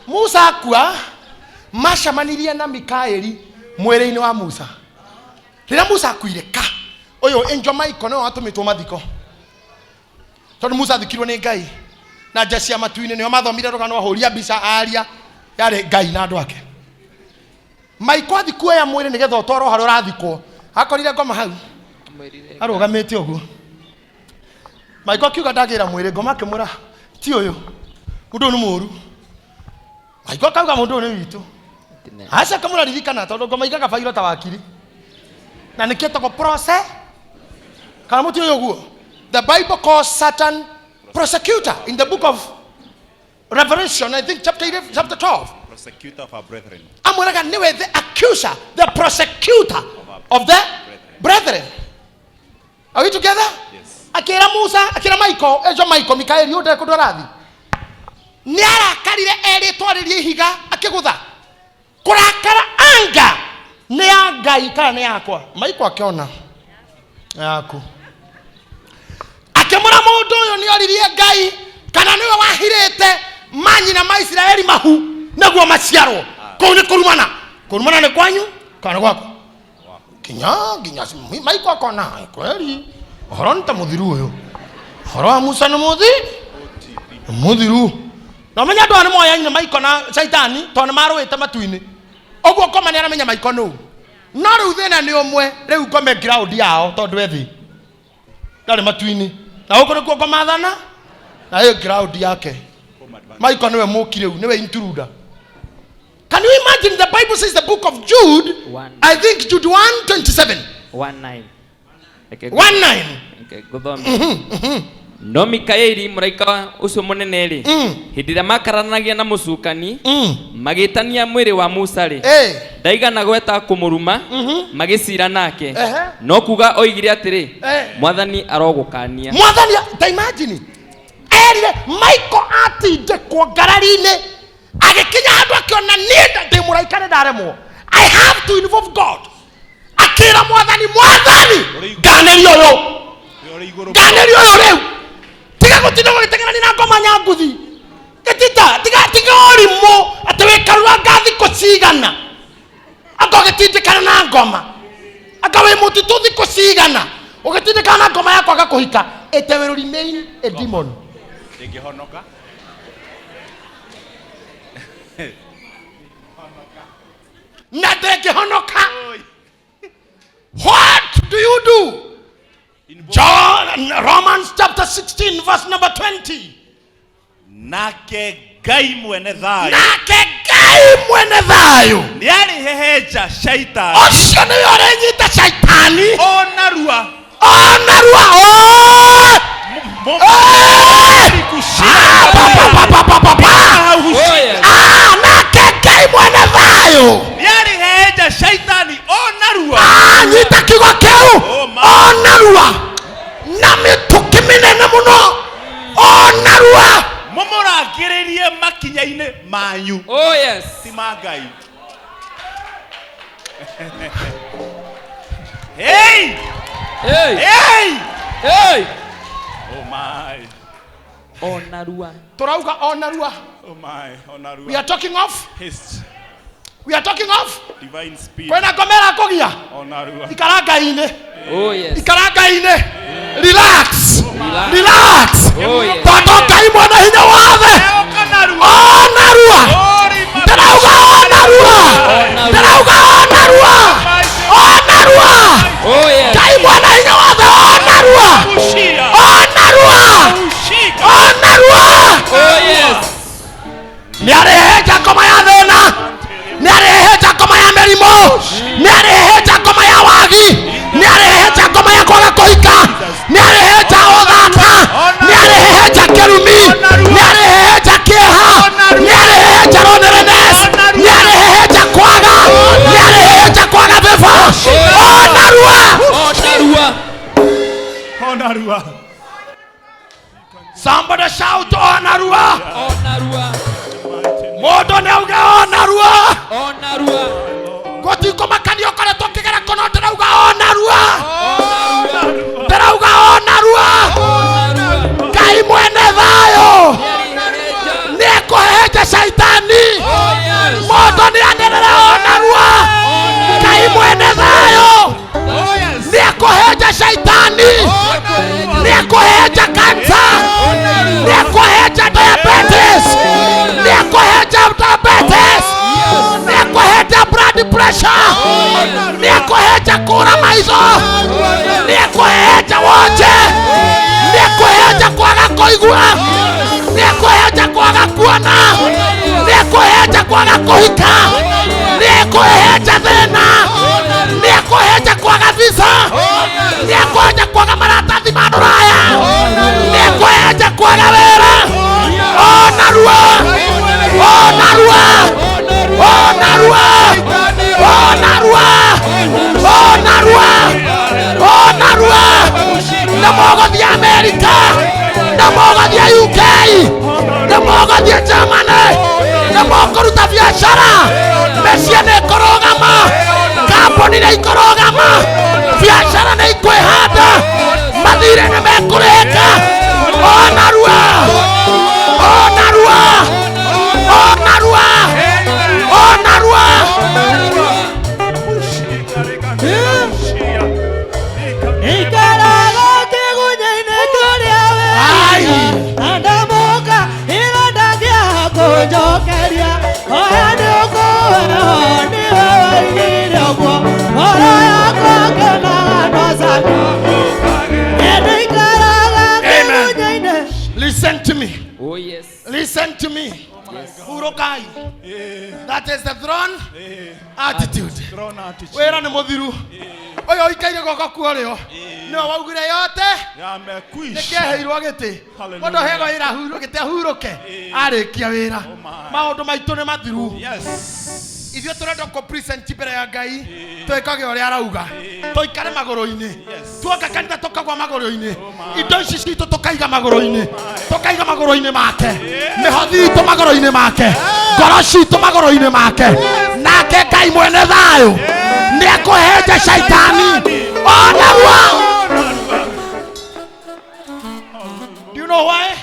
Musa akua macemanirie na Mikaeli mwĩrĩ-inĩ wa Musa. Rĩrĩa Musa akuire ka ũyũ Angel Michael nĩwe watũmĩtwo mathiko, tondũ Musa athikirwo nĩ Ngai na nja cia matu-inĩ, nĩo mathomire rũgano ahũria mbica aria yarĩ Ngai na andũ ake. Michael athi kuoya mwĩrĩ nĩgetha ũtwarwo harĩa ũrathikwo, akorire ngoma hau arũgamĩte ũguo. Michael akiuga ndagĩra mwĩrĩ, ngoma akĩmwĩra ti ũyũ, mũndũ ũyũ nĩ mũũru. Michael akauga mũndũ ũyũ nĩ witũ. Aca kamũraririkana tondũ ngoma igaga bairo ta wakiri na nĩkĩo etagwo prose kana mũtiũĩ ũguo. The Bible calls Satan prosecutor in the book of Revelation, I think chapter 11, chapter 12. Prosecutor of our brethren. Amwĩraga nĩwe the accuser, the prosecutor of the brethren. Are we together? Yes. Akĩra Musa, akĩra Michael, ejo Michael, Mikaeli ũyũ ndarĩ kũndũ arathiĩ. Nĩ arakarire erĩtwo arĩrie ihiga akĩgũtha. Kũrakara anga nĩ ya Ngai kana nĩ yakwa? Michael akĩona yaku. Akĩmũra mũndũ ũyũ nĩ oririe Ngai kana nĩwe wahirĩte manyina ma Isiraeli mahu nĩguo maciarwo. Kũu nĩ kũrumana. Kũrumana nĩ kwanyu kana nĩ gwakwa? Kinya nginya Michael akona kweli ũhoro nĩ ta mũthiru ũyũ, ũhoro wa Musa nĩ mũthi mũthiru. Na ũmenye andũ aya nĩ moyaine Michael na Shaitani tondũ nĩ marũĩte matu-inĩ. Ũguo ngoma nĩ aramenya Michael nũ. No rĩu thĩna nĩ ũmwe, rĩu ngome ground yao tondũ e thĩ ndarĩ matu-inĩ, na gũkũ nĩkuo ngoma athana na ĩ ground yake. Michael nĩwe mũki rĩu, nĩwe intruder. Can you imagine? The Bible says the book of Jude, One. I think Jude 1:27. 19. Reke 19. Reke ngũthome. No Mikaeli mũraika ũcio mũnene rĩ, hĩndĩ ĩrĩa makararanagia na mũcukani magĩtania mwĩrĩ wa Musa rĩ, Eh. ndaigana gweta kũmũruma magĩcira nake, Ehe. no kuga oigire atĩrĩ, Eh. Mwathani arogũkania. Mwathani, ta imagine. Erire Michael atindĩkwo ngarari-inĩ agĩkinya handũ akĩona niĩ ndĩ mũraika nĩ ndaremwo, I have to involve God. Akĩra Mwathani, Mwathani nganĩria ũyũ, nganĩria ũyũ rĩu, tiga gũtinda ũgĩteng'erania na ngoma nyanguthi gĩtita, tiga tiga ũrimũ atĩ wĩkarura nga thikũ cigana, anga ũgĩtindĩkana na ngoma, anga wĩ mũtitũ thikũ cigana ũgĩtindĩkana na ngoma ya kwaga kũhika. It will remain a demon. Ndĩngĩhonoka. Na ndĩngĩhonoka. What do you do? John, Romans chapter 16 verse number 20. Nake Ngai mwene thayũ Nake Ngai mwene thayũ nĩ arĩhehenja Shaitani ũcio nĩwe ũrĩnyita Shaitani o narua o narua. Mũrikushia Pa, pa, pa, pa, pa, pa. Oh, yes. Ah, nake Ngai mwene thayũ nĩ arĩhehenja Shaitani o narua. Ah, nyita kiugo kĩu. Oh, my. O narua na mĩtũkĩ mĩnene mũno, o narua. Mũmũrangĩrĩrie makinya-inĩ manyu. Oh, yes. Ti ma Ngai. Hey! Hey! Hey! Hey! Oh my. O narua. Tũrauga o narua. Oh my. O narua. We are talking of Haste. We are talking of Divine speed. Kwĩna ngoma ĩrakũgia. O narua. Ikara Ngai-inĩ. Oh, yes. Ikara Ngai-inĩ, relax. Relax. Relax. Oh, yes. Tondũ Ngai mwene hinya wothe Oka narua. o narua. Ori Ndĩrauga o narua. Ndĩrauga o narua, o narua. Oh, yes. Ngai mwene hinya wothe o narua. Kushia. O narua. Kushika. O narua. Oh, yes. Nĩ arĩhehenja ngoma ya thĩna, nĩ arĩhehenja ngoma ya mĩrimũ, nĩ arĩhehenja ngoma ya wagi, nĩ arĩhehenja ngoma ya kwaga kũhika, nĩ arĩhehenja ũthata, nĩ arĩhehenja kĩrumi, nĩ arĩhehenja kĩeha, nĩ arĩhehenja loneliness, nĩ arĩhehenja kwaga, nĩ arĩhehenja kwaga bĩba o narua. O narua. O narua. Somebody shout o narua. O narua. Mũndũ nĩ auge o narua. O narua. Gũtikũmakania ũkoretwo ũkĩgera kũno, ndĩrauga o narua. O narua. Ndĩrauga o narua. mbeca, nĩ ekũhehenja kũra maitho, nĩ ekũhehenja wonje, nĩ ekũhehenja kwaga kũigua, nĩ ekũhehenja kwaga kuona, nĩ ekũhehenja kwaga kũhika, nĩ ekũhehenja thĩna, nĩ ekũhehenja kwaga visa, nĩ ekũhehenja kwaga maratathi ma rũraya, nĩ ekũhehenja kwaga wĩra. Ona rua, ona rua, ona rua, ona rua, ona rua, ona rua. Nĩ mũgũthiĩ Amerika, nĩ mũgũthiĩ UK, nĩ mũgũthiĩ Germany, nĩ mũkũruta biacara, mĩciĩ nĩ ĩkũrũgama, kambuni nĩ ikũrũgama, biacara nĩ ikwĩhanda, mathirĩ nĩ mekũrĩhĩka. Ona rua, ona rua, ona rua, ona rua. Ikaraga kĩgunyĩ-inĩ kĩrĩa Ai. wĩ ndamuka ironda gĩa kũnjokeria oya nĩ ũkũheho nĩwe waigire ũguo ngoro yakwa kenaga no caka Nĩndĩikaraga Amen. kĩgunyĩ-inĩ. Listen to me. Oh yes. Listen to me. Hurukai. That is the throne attitude. Throne attitude. Wĩra nĩ mũthiru. Ũyũ ũikaire guoko kwa ũrĩo nĩwe waugire yote Yamekwisha. nĩkĩeheirwo gĩtĩ. Hallelujah. Mũndũ aheagwo wĩra ahurũke gĩtĩ ahurũke arĩkia wĩra. my. Maũndũ maitũ nĩ mathiru. Yes. Ithuĩ tũrenda kũ present mbere ya Ngai twĩkage ũrĩa arauga, tũikare magũrũ-inĩ, tuoka kanitha tũkagwa magũrũ-inĩ, indo ici citũ tũkaiga magũrũ-inĩ, tũkaiga magũrũ-inĩ make, mĩhothi itũ magũrũ-inĩ make, ngoro citũ magũrũ-inĩ make, nake Ngai mwene thayũ nĩ ekũhenja caitani ona rua. Do you know why?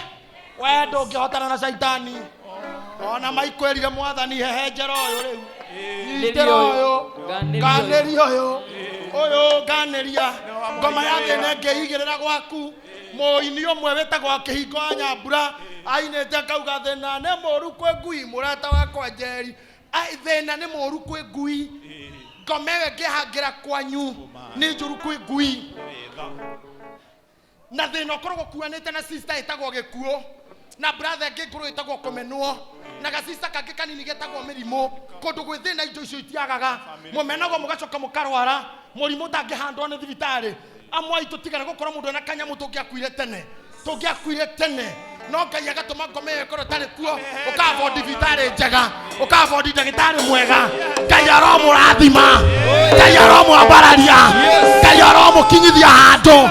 We ndũngĩhotana na caitani ona maikwĩrire mwathani hehenjera ũyũ rĩu, nyitĩra ũyũ, nganĩria ũyũ, ũyũ nganĩria ngoma ya thĩna ĩngĩigĩrĩra gwaku. Mũini ũmwe wĩtagwo Kĩhingo wa Nyambura ainĩte akauga thĩna nĩ mũũru kwĩ ngui, mũrata wakwa Njeri. Ai, thĩna nĩ mũũru kwĩ ngui, ngoma ĩyo ĩngĩhangĩra kwanyu nĩ njũru kwĩ ngui. Na thĩna ũkoragwo ũkuanĩte na sister ĩtagwo gĩkuũ, na brother ĩngĩ ngũrũ ĩtagwo kũmenwo, na gacista kangĩ kanini getagwo mĩrimũ. Kũndũ gwĩ thĩna indo icio itiagaga, mũmenagwo mũgacoka mũkarwara mũrimũ ũtangĩhandwo nĩ thibitarĩ. Amwe aitũ tigana gũkorwo mũndũ ena kanyamũ tũngĩakuire tene, tũngĩakuire tene, no Ngai agatũma ngoma ĩyo ĩkorwo ĩtarĩ kuo, ũkabondi thibitarĩ njega, ũkabondi ndagĩtarĩ mwega. Ngai aromũrathima, Ngai aromwambararia, Ngai aromũkinyithia handũ.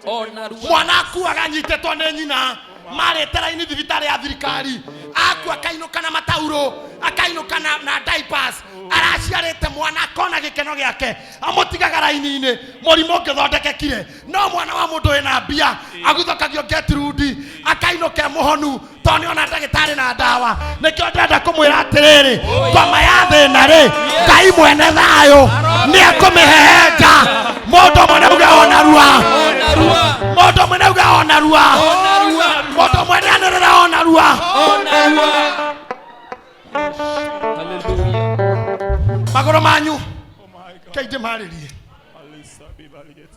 Ona rua. Mwana akuaga anyitĩtwo nĩ nyina marĩte raini thibitarĩ ya thirikari, akua akainũka na mataurũ, akainũka na diapers, araciarĩte mwana akona gĩkeno gĩake, amũtigaga raini-inĩ, mũrimũ ũngĩthondekekire. No mwana wa mũndũ wĩna mbia aguthũkagio Gertrude, akainũka e mũhonu tondũ nĩona ndagĩtarĩ na ndawa. Nĩkĩo ndĩrenda kũmwĩra atĩrĩrĩ, ngoma ya thĩna rĩ, Ngai mwene thayũ nĩ ekũmĩhehenja. Mũndũ ũmwe nĩauge ona rua. Ona rua. Mũndũ ũmwe nĩauge ona rua. Ona rua. Mũndũ ũmwe nĩanĩrĩra ona rua. Ona rua. Hallelujah. Magũrũ manyu Oh my God. kei ndĩmarĩrie. Alisa bibaliet.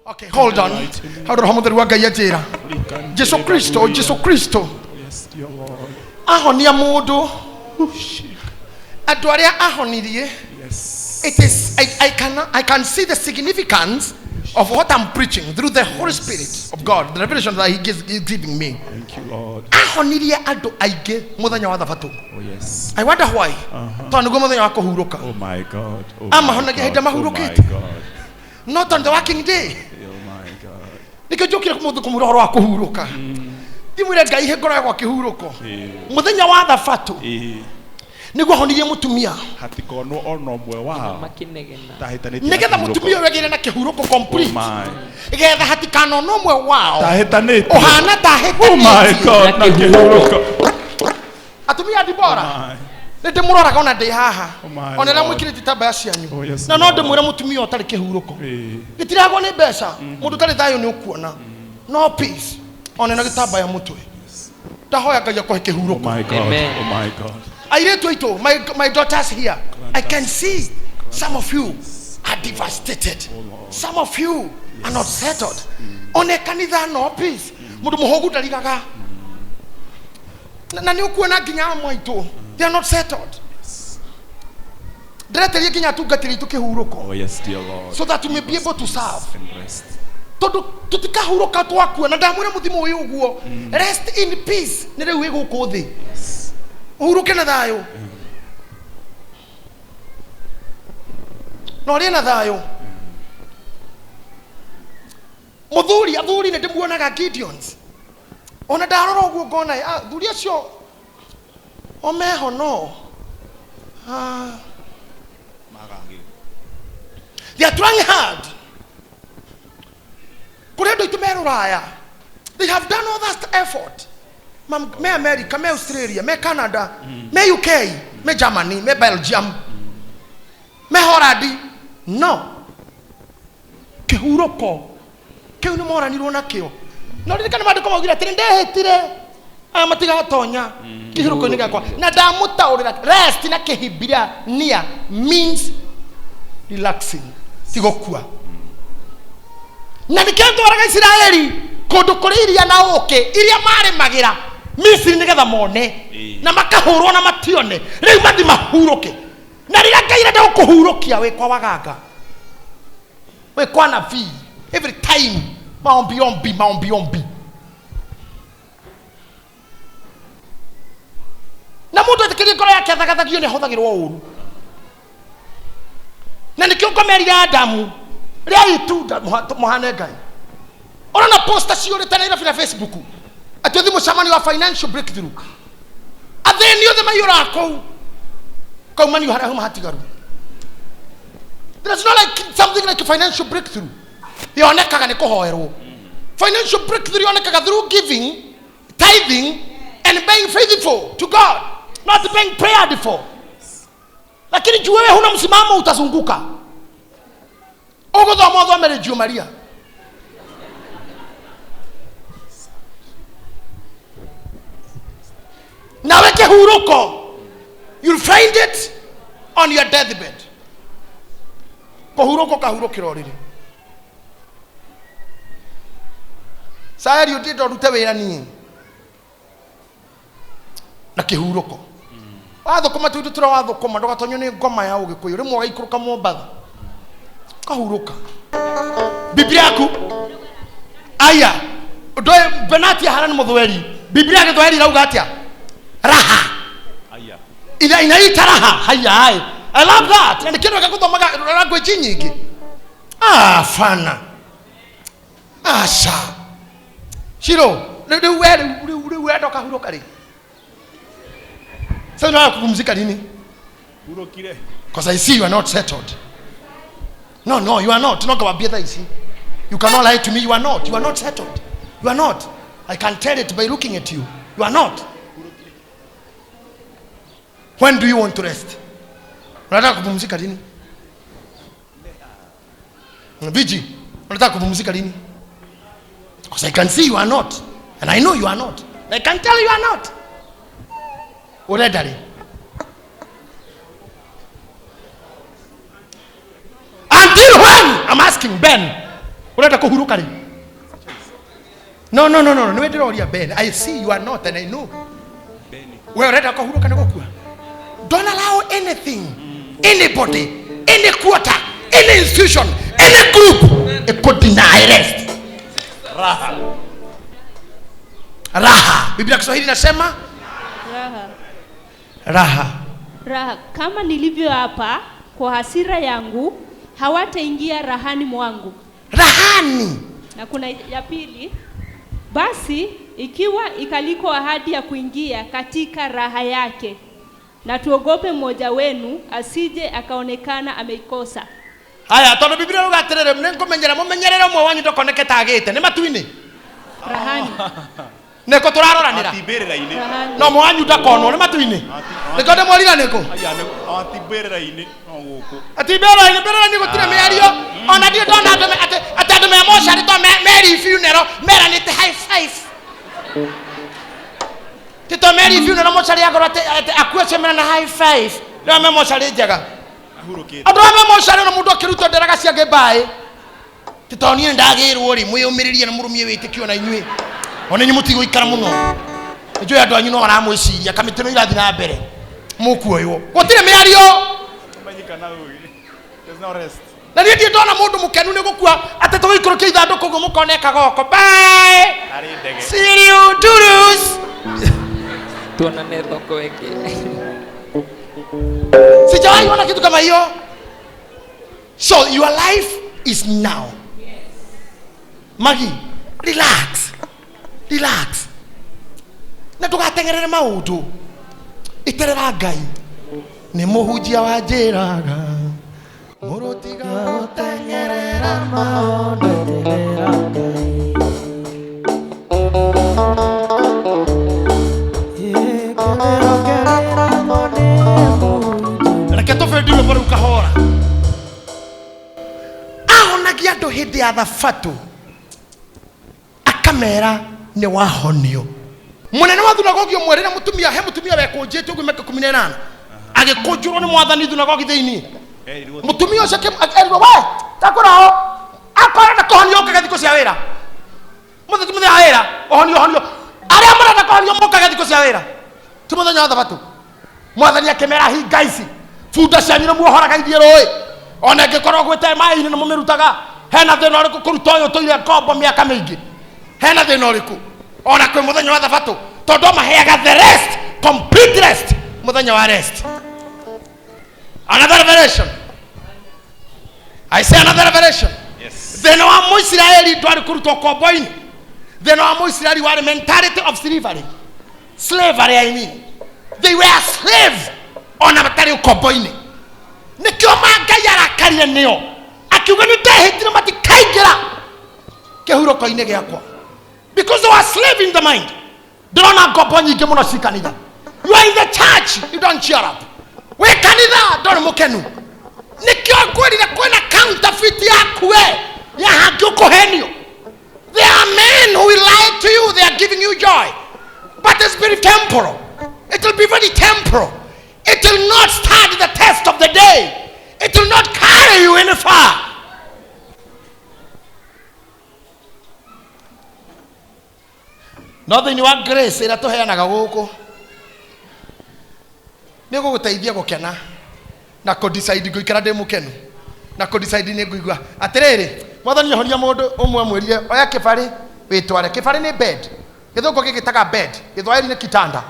Okay, hold on. Hau roho mũtheru wa Ngai anjĩra Jesu Kristo, Jesu Kristo Yes, dear Lord. ahonia mũndũ, andũ arĩa ahonirie. Yes. It is I can see the significance of what I'm preaching through the Holy Spirit of God, the revelation that he gives, is giving me. Thank you, Lord. Ahonirie andũ aingĩ mũthenya wa thabatũ. Oh, yes. I wonder why. Tondũ nĩguo mũthenya wa kũhurũka. Oh, my God. Oh, Amahonagia my hĩndĩ God. Oh, my mahurũkĩte. God. Not on the working day. Oh, my God. Nĩkĩo njũkire mũthĩ kũmwĩra ũhoro wa kũhurũka. Ndimwĩre Ngai he ngoro yakwa kĩhurũko. Mũthenya wa thabatũ nĩguo ahonirie mũtumia Hatikonwo ona ũmwe wao Makinegena. tahĩtanĩtie nĩgetha na kĩhurũko. mũtumia ũyũ agĩre na kĩhurũko complete. Oh my. Getha hatikanona ũmwe wao Tahĩtanĩtie. ũhana Oh my tahĩtanĩtie. God, na kĩhurũko. Atumia a Dibora, My. nĩ ndĩmũroraga ona ndĩ haha, Oh my ona rĩrĩa Lord. mwĩkĩrĩte itambaya cianyu, Oh yes, na no Lord. ndĩmwĩre mũtumia ũtarĩ kĩhurũko Eh. gĩtiragwo nĩ mbeca, mũndũ ũtarĩ thayũ nĩ ũkuona no peace ona na gĩtambaya mũtwe. Ndahoya Ngai akũhe Oh kĩhurũko. my God. Amen. Oh my God. Airĩtu aitũ, my daughters here, I can see some of you are devastated. Some of you are not settled. One kanitha no peace. Mũndũ mũhũgu ndarigaga. Na nĩ ũkuona nginya amwe aitũ, they are not settled. Ndĩreteria nginya atungatĩri aitũ kĩhurũko. Oh yes, dear Lord. So that we may be able to serve. And rest. Tondũ tũtikahurũka twakua, na ndamwĩra mũthimo ũyũ ũguo, rest in peace nĩ rĩu wĩ gũkũ thĩ. Ũhurũke na thayũ. Na ũrĩe na thayũ. Mũthuri, athuri nĩ ndĩmuonaga Gideons. Ona ndarora ũguo ngona, athuri acio o meho no. They are trying hard. Kũrĩ andũ aitũ me Rũraya. They have done all that effort. Me America, me Australia, me Canada, me UK, me Germany, me Belgium, me Holland. No. Kĩhurũko kĩu nĩ moranirwo nakĩo. No ririkana maandĩko maugire atĩrĩ, ndehĩtire aya matigatonya kĩhurũko-inĩ gĩakwa. Na ndamũtaũrĩra rest na Kĩhibirania means relaxing, ti gũkua. Na nĩkĩo ntwaraga Isiraeli kũndũ kũrĩ iria na ũũkĩ, iria marĩmagĩra Misiri nĩgetha mone, na makahũrwo na matione, rĩu mathi mahurũke. Na rĩrĩa Ngai arenda gũkũhurũkia, wĩ kwa waganga, wĩ kwa nabii, every time maombi ombi maombi ombi. Na mũndũ etĩkĩrie ngoro yake athagathagio nĩ ahũthagĩrwo ũru. Na nĩkĩo ngomerire Adamu, rĩai itunda mũhane Ngai. Ũrona poster ciũrĩte Nairobi na Facebook atĩ ũthiĩ mũcemanio wa financial breakthrough, athĩni othe maiyũraga kũu, kaumanio harĩa huma hatigaru. There is no like something like a financial breakthrough. Yonekaga nĩ kũhoerwo. Financial breakthrough yonekaga through giving, tithing, and being faithful to God, not being prayed for. Lakini juu wewe huna msimamo, utazunguka. Ũgũthoma ũthome Reggio Maria. Nawe kĩhurũko, you'll find it on your deathbed. Kũhurũka ũkahurũkĩra ũrĩrĩ. Saeri ũndĩnda ũrute wĩra niĩ na kĩhurũko. Wathũkũma tũindo tũrĩa wathũkũma, ndũgatonywo nĩ ngoma ya Ũgĩkũyũ. Rĩmwe ũgaikũrũka Mombatha ũkahurũka. Biblia yaku aya ndoe Benati ahana nĩ mũthweri. Biblia ya Gĩthwaĩri irauga atĩa? Raha. Aya. Inaita raha. Haya, hai. I love that. Na nĩkĩo ndwega gũthomaga language nyingĩ. Fana. Aca. Shiro, rĩu we, rĩu, rĩu, rĩu wenda ũkahurũka rĩ? Sasa unataka kupumzika lini? Hurũkire. Because I see you are not settled. No, no, you are not. No, ngawambia thaa ici. You cannot lie to me. You are not. You are not settled. You are not. I can tell it by looking at you. You are not. When do you want to rest? Unataka kupumzika lini? Viji, unataka kupumzika lini? Because I can see you are not. And I know you are not. I can tell you are not. Urenda rĩ? Until when? I'm asking Ben. Urenda kũhurũka rĩ? No, no, no, no, no. Nĩ ndĩroria Ben. I see you are not and I know. We urenda kũhurũka nĩ gũkua? Don't allow anything, anybody, any quarter, any institution, any group it could deny rest. Raha. Raha. Biblia ya Kiswahili inasema Raha. Raha. Raha. Kama nilivyo hapa kwa hasira yangu hawataingia rahani mwangu. Rahani. Na kuna ya pili, basi ikiwa ikaliko ahadi ya kuingia katika raha yake, na tuogope mmoja wenu asije akaonekana ameikosa. Haya, tondu Biblia iruga atiriri, nĩngũmenyera mũmenyerere ũmwe wanyu ndokoneke ta agĩte. Nĩ matu-inĩ? Rahani. Nĩkũ tũraroranĩra? Atimbĩrĩra-inĩ. Rahani. No ũmwe wanyu ndakonwo, nĩ matu-inĩ? Nĩkĩo ndĩmwĩrire nĩkũ? Aya, nĩ atimbĩrĩra-inĩ, no gũkũ. Atimbĩrĩra-inĩ, mbĩrĩra-inĩ gũtirĩ mĩario. Ona ndirĩ ndona andũ atĩ andũ me mocarĩ to meri funeral, meranĩte high five. Tito Mary funeral mocarĩ akorwo atĩ akue cemera na high five. Rĩo me mocarĩ njega. Andũ aya me mocarĩ na mũndũ akĩrutwo nderaga ciake mbaĩ. Tito niĩ ndagĩrwo rĩ mwĩyũmĩrĩrie na mũrũmie wĩtĩkio na inyuĩ. Ona inyuĩ mũtigũikara mũno. Nĩnjũĩ andũ anyu no maramwĩciria kamĩtĩ no irathiĩ na mbere. Mũkuoywo. Gũtirĩ mĩario. Na niĩ ndirĩ ndona mũndũ mũkenu nĩ gũkua atĩ tũgĩikũrũkia ithandũkũ ũguo mũkona ĩkaga bye. See you toodles. Tuonane thoko ĩngĩ. Sijawahi ona kitu kama hiyo. So your life is now. Maggie, relax. Relax. Na ndũgateng'erere maũndũ. Iterera Ngai. Nĩ mũhunjia wa njĩraga. Mũrũtiga gũteng'erera maũndũ iterera Ngai. Kĩrĩro kĩrĩragwo nĩ mũhunjia. Reke tũbĩndi rwĩmbo rũu kahora. Ahonagia andũ hĩndĩ ya thabatũ akamera nĩ wahonio. Mũnene wa thunagogi ũmwe rĩrĩa mũtumia he mũtumia wekũnjĩte ũguo mĩaka 18 agĩkũnjũrwo nĩ mwathani thunagogi thĩinĩ. Mũtumia ũcio erirwo we takũrao akorenda kũhonio ũkage thikũ cia wĩra. Mũthenya mũthenya wa wĩra ũhonio ũhonio. Arĩa marenda kũhonio mũkage thikũ cia wĩra. Ti mũthenya wa thabatũ. Mwathani akĩmera hinga ici bunda cianyu nĩ muohoraga ithiĩ rũĩ ona ĩngĩkorwo gwĩte maĩ-inĩ nĩ mũmĩrutaga. Hena thĩna ũrĩkũ kũruta ũyũ ũtũire ngombo mĩaka mĩingĩ? Hena thĩna ũrĩkũ ona kwĩ mũthenya wa thabatũ? Tondũ maheaga the rest, complete rest, mũthenya wa rest. Another revelation. I say another revelation. Yes. Thĩna wa Mũisiraeli ndwarĩ kũrutwo ngombo-inĩ. Thĩna wa Mũisiraeli warĩ mentality of slavery. Slavery, I mean. They were slaves ona matarĩ ũkombo-inĩ. Nĩkĩo ma Ngai arakarire nĩo. Akiuga nĩ ndehĩtire matikaingĩra kĩhurũko-inĩ gĩakwa. Because they were slave in the mind. Ndĩrona ngombo nyingĩ mũno ci kanitha. You are in the church, you don't cheer up. Wĩ kanitha ndũrĩ mũkenu. Nĩkĩo ngwĩrire kwĩna counterfeit yaku we ya hangĩ ũkũhenio. There are men who will lie to you, they are giving you joy. But it's very temporal. It will be very temporal. It will not stand the test of the day. It will not carry you any far. No thĩinĩ wa grace ĩrĩa tũheanaga gũkũ nĩ gũgũteithia gũkena na kũ-decide ngũikara ndĩ mũkenu na kũ-decide nĩ ngũigua atĩrĩrĩ mwathani ahonia mũndũ ũmwe amwĩrire oya kĩbarĩ wĩtware. Kĩbarĩ nĩ bed. Gĩthũngũ gĩgĩtaga bed, gĩthwaĩri nĩ kitanda.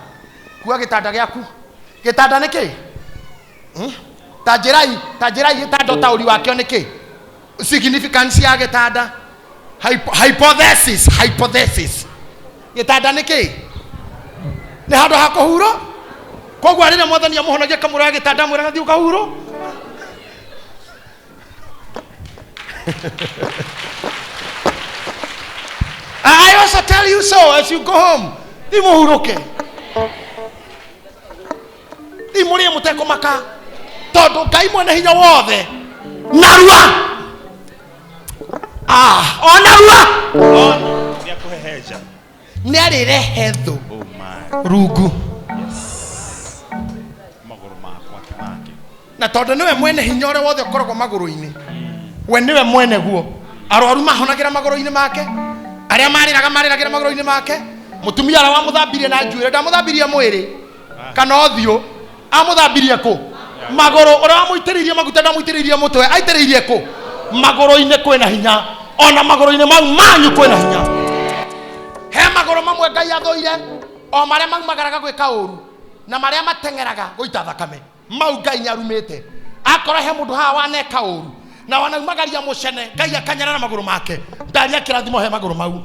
Kua gĩtanda gĩaku. Gĩtanda nĩ kĩ? Ta njĩrai gĩtanda ũtaũri wakĩo nĩ kĩ? Significance ya gĩtanda. Hypothesis, hypothesis. Gĩtanda nĩ kĩ? Nĩ handũ ha kũhurwo. Koguo rĩrĩa mwathani amũhonagia akamũroya gĩtanda amwĩraga thiĩ ũkahurwo. I also tell you so as you go home. Thiĩ mũhurũke. Thiĩ mũrĩe mũtekũmaka. Tondũ Ngai mwene hinya wothe narua. O narua. Nĩ akũhehenja. Nĩ arĩrehe thũ. Oh my. Rungu. Yes. Magũrũ makwa ti make. Na tondũ nĩwe mwene hinya ũrĩa wothe ũkoragwo magũrũ-inĩ. We nĩwe mwene guo. Arwaru mahonagĩra magũrũ-inĩ make. Arĩa marĩraga marĩragĩra magũrũ-inĩ make. Mũtumia ũrĩa wamũthambirie na njuĩrĩ ndamũthambirie mwĩrĩ kana ũthiũ, amũthambirie kũ? Magũrũ. Ũrĩa wamũitĩrĩirie maguta ndamũitĩrĩirie mũtwe, aitĩrĩirie kũ? Magũrũ-inĩ kwĩna hinya. Ona magũrũ-inĩ mau manyu kwĩna hinya. He magũrũ mamwe Ngai athũire, o marĩa maumagaraga gwĩka ũru na marĩa mateng'eraga gũita thakame. Mau Ngai nĩarumĩte. Akorwo he mũndũ haha waneka ũru na wanaumagaria mũcene, Ngai akanyarara magũrũ make. Ndaria kĩrathimo he magũrũ mau.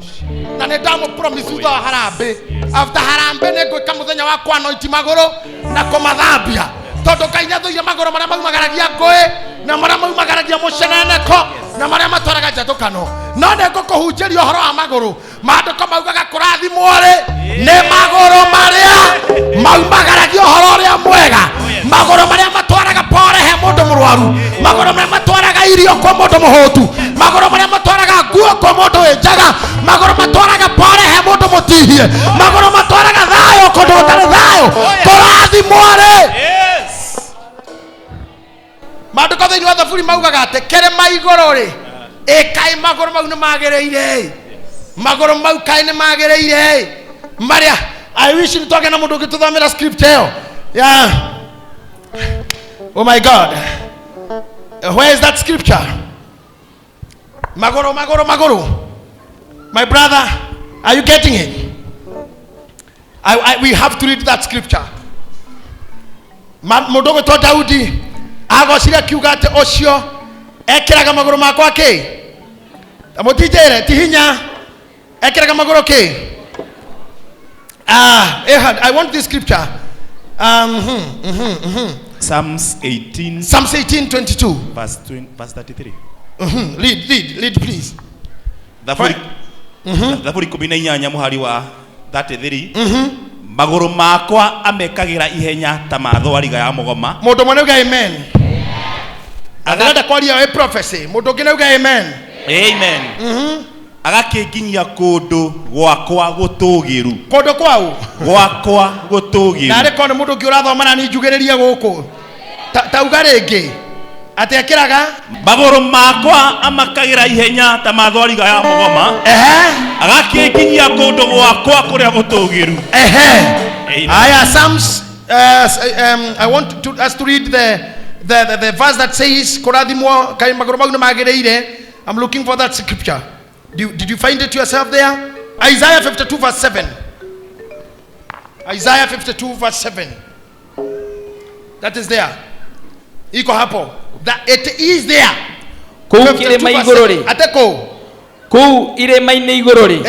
Na nĩ ndamũ-promise thutha wa harambĩ. After harambĩ nĩ ngwĩka mũthenya wa kũanointi magũrũ na kũmathambia. Tondũ Ngai nĩathũire magũrũ marĩa maumagaragia ngũĩ na marĩa maumagaragia mũceneneko na marĩa matwaraga njatũkano. No nĩ ngũkũhunjĩria ũhoro wa magũrũ. Maandĩko maugaga kũrathimwo rĩ nĩ magũrũ marĩa maumagaragia ũhoro ũrĩa mwega, magũrũ marĩa matwaraga pore he mũndũ mũrwaru, magũrũ marĩa matwaraga irio kwa mũndũ mũhũtu, magũrũ marĩa matwaraga nguo kwa mũndũ wĩ njaga, magũrũ matwaraga pore he mũndũ mũtihie, magũrũ matwaraga thayũ kũndũ gũtarĩ thayũ. Kũrathimwo rĩ. Yes. Maandĩko thĩinĩ wa Thaburi maugaga atĩ kĩrĩma igũrũ rĩ, ĩ kaĩ magũrũ mau nĩ magĩrĩire, magũrũ mau kaĩ nĩ magĩrĩire marĩa. I wish nĩ twagĩa na mũndũ ũngĩtũthomera script ĩyo. Yeah. Oh my God, where is that scripture? Magũrũ, magũrũ, magũrũ. My brother, are you getting it? We have to read that scripture. Mũndũ ũgwĩtwo Daudi agocire akiuga atĩ ũcio ekĩraga magũrũ makwa kĩ? Mũtinjĩre, ti hinya. Ekĩraga magũrũ kĩ? Ah, Ehad, I want this scripture. Psalms 18. Psalms 18:22. Verse 20, verse 33. Lead, lead, lead, please. Thaburi Thaburi 18 mũhari wa 33. Magũrũ makwa amekagĩra ihenya ta ma thwariga ya mũgoma. Mũndũ ũmwe nĩauga amen. Ndĩrenda kwaria wĩ prophecy. Mũndũ ũngĩ nĩauga amen. Amen. Agakĩnginyia kũndũ gwakwa gũtũũgĩru. Kũndũ kwau? Gwakwa gũtũũgĩru. Narĩ korwo nĩ mũndũ ũngĩ ũrathoma na niĩ njugĩrĩrie gũkũ. Tauga rĩngĩ. Atĩ ekĩraga? Magũrũ makwa amakagĩra ihenya ta ma thwariga ya mũgoma. Agakĩnginyia kũndũ gwakwa kũrĩa gũtũũgĩru. Amen. Aya, Psalms, I want us to read the verse that says, Kũrathimwo kaĩ magũrũ mau nĩ magĩrĩire. I'm looking for that scripture. Did you find it yourself there? Isaiah 52 verse 7. Isaiah 52 verse 7. That is there. Iko hapo. That it is there. Kũu 52 kĩrĩma verse igũrũ 7. rĩ. Ate kũu. Kũu irĩma-inĩ igũrũ rĩ.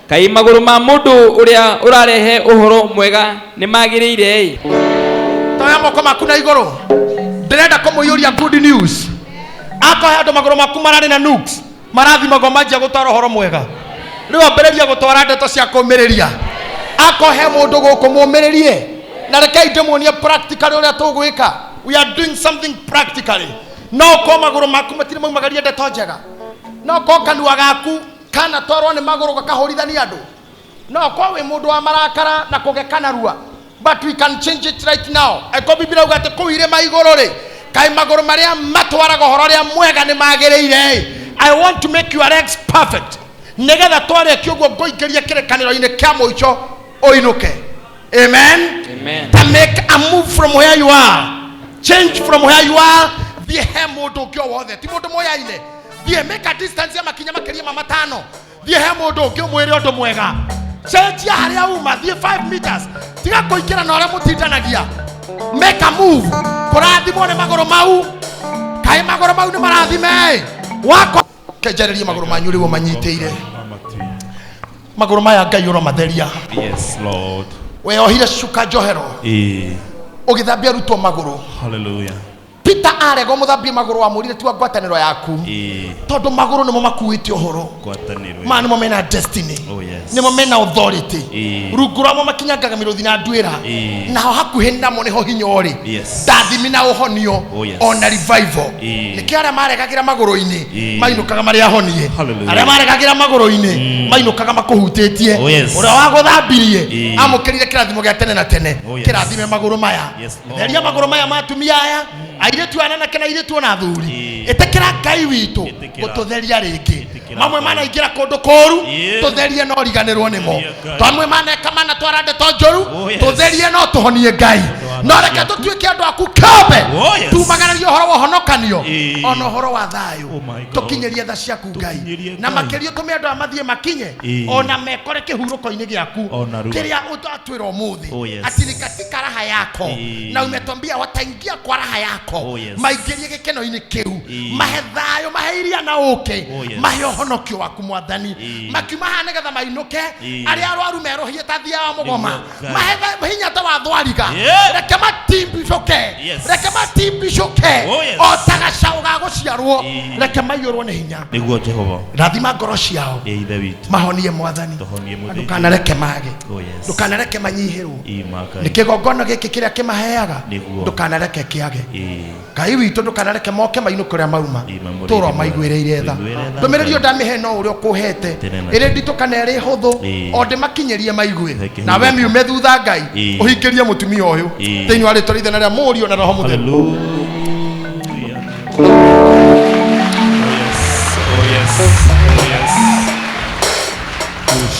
Kaĩ magũrũ ma mũndũ ũrĩa ũrarehe ũhoro mwega nĩ magĩrĩire ĩ. Toya moko maku na igũrũ. Ndĩrenda kũmũiyũria good news. Akohe andũ magũrũ maku mararĩ na nukes. Marathimagwo manjia gũtwara ũhoro mwega. Rĩu ambĩrĩria gũtwara ndeto cia kũũmĩrĩria. Akohe mũndũ gũkũ mũũmĩrĩrie. Na rekei ndĩmuonie practically ũrĩa tũgwĩka. We are doing something practically. No ũkorwo magũrũ maku matirĩ maumagaria ndeto njega. No ũkorwo kanua gaku kana twarwo nĩ magũrũ gakahũrithania andũ. No ũkorwo wĩ mũndũ wa marakara na kũgeka narua. But we can change it right now. Angĩkorwo Biblia yauga atĩ kũu irĩma igũrũ rĩ, kaĩ magũrũ marĩa matwaraga ũhoro ũrĩa mwega nĩ magĩrĩire ĩ. I want to make your legs perfect. Nĩgetha twarĩkia ũguo ngũingĩrie kĩrĩkanĩro-inĩ kĩa mũico ũinũke. Amen. Amen. To make a move from where you are. Change from where you are. Thiĩ he mũndũ ũngĩ o wothe. Ti mũndũ moyaine. Thiĩ make a distance ya makinya makĩria ma matano. Thiĩ he mũndũ ũngĩ ũmwĩre ũndũ mwega. Cenjia harĩa uma, thiĩ 5 meters. Tiga kũingĩra na ũrĩa mũtindanagia. Make a move. Kũrathimwo nĩ magũrũ mau. Kaĩ magũrũ mau nĩ marathime. Wako kenjererie magũrũ manyu rĩu manyitĩire. Magũrũ maya Ngai ũromatheria. Yes, Lord. Weohire cuka njohero. Ũgĩthambia arutwo magũrũ. Hallelujah. Peter arega ũmũthambie magũrũ wamwĩrire tua ngwatanĩro yaku. Tondũ magũrũ nĩmo makuĩte ũhoro. Ngwatanĩro. Maya nĩmo mena destiny. Oh, yes. Nĩmo mena authority. Rungu rwamo makinyangaga mĩrũthi na nduĩra. Naho hakuhĩ namo nĩho hinya ũrĩ. Yes. Ndathimi na ũhonio. Oh, yes. Ona revival. Nĩkĩo arĩa maregagĩra magũrũ-inĩ mainũkaga marĩ ahonie. Hallelujah. Arĩa maregagĩra magũrũ-inĩ mainũkaga makũhutĩtie. Oh, yes. Ũrĩa wagũthambirie amũkĩrire kĩrathimo gĩa tene na tene. Oh, yes. Kĩrathime magũrũ maya. Yes, Lord. Theria magũrũ maya ma atumia aya. Airĩtu aya anake na airĩtu ona athuri. Ĩtĩkĩra Ngai witũ gũtũtheria rĩngĩ. Mamwe manaingĩra kũndũ kũũru, tũtherie no riganĩrwo nĩmo. Twamwe maneka manatwara ndeto njũru, Oh, yes. tũtherie no tũhonie Ngai. No reke tũtuĩke andũ aku kĩũmbe. Oh, yes. Tumagararie ũhoro wa ũhonokanio ona ũhoro wa thayũ. Oh my God. Tũkinyĩrie tha ciaku Ngai. Tũkinyĩrie Na Ngai. makĩria ũtũme andũ aya mathiĩ makinye ona mekore kĩhurũko-inĩ gĩaku Ona rua. kĩrĩa ũtatwĩra ũmũthĩ. Oh, yes. Ati ni katika raha yako. Na umetuambia wataingia kwa raha yako. Oh, yes. Maingĩrie gĩkeno-inĩ kĩu. Mahe thayũ, mahe iria na ũũkĩ. Oh, yes. Mahe ũhonokio waku Mwathani. Makiuma haha nĩgetha mainũke. Arĩa arwaru merũhie ta thia wa mũgoma. Nĩguo Ngai. Mahe hinya ta wa thwariga. Yeah. Reke Reke matimbicũke. Yes. Reke matimbicũke. Oh, yes. O ta gacaũ ga gũciarwo. Ĩĩ. Reke maiyũrwo nĩ hinya. Nĩguo Jehova. Rathima ngoro ciao. Ĩ Ithe witũ. Mahonie Mwathani. Tũhonie Na mũthĩnjĩri. ndũkanareke mage. Oh, yes. Ndũkanareke manyihĩrwo. Ĩ ma Ngai. Nĩ kĩgongona gĩkĩ kĩrĩa kĩmaheaga. Nĩguo. Ndũkanareke kĩage. Ĩ. Ngai witũ ndũkanareke moke mainũ kũrĩa mauma. Ĩ, mamũrĩire Tũrwa mwega. maiguĩrĩire tha. Tũiguĩre tha, Ndũmĩrĩri Ngai. ĩyo ndamĩhe no ũrĩa ũkũhete. Tene na Ĩrĩ tene. nditũ kana ĩrĩ hũthũ. Ĩ. O ndĩmakinyĩrie maigue. Reke Nawe huurũke. miume thutha Ngai. Ĩ. Ũhingĩrie mũtumia ũyũ. Ĩ. Thĩinĩ wa rĩtwa rĩa Ithe na rĩa Mũriũ na Roho Mũtheru. Hallelujah. Oh yes. Oh yes. Oh yes.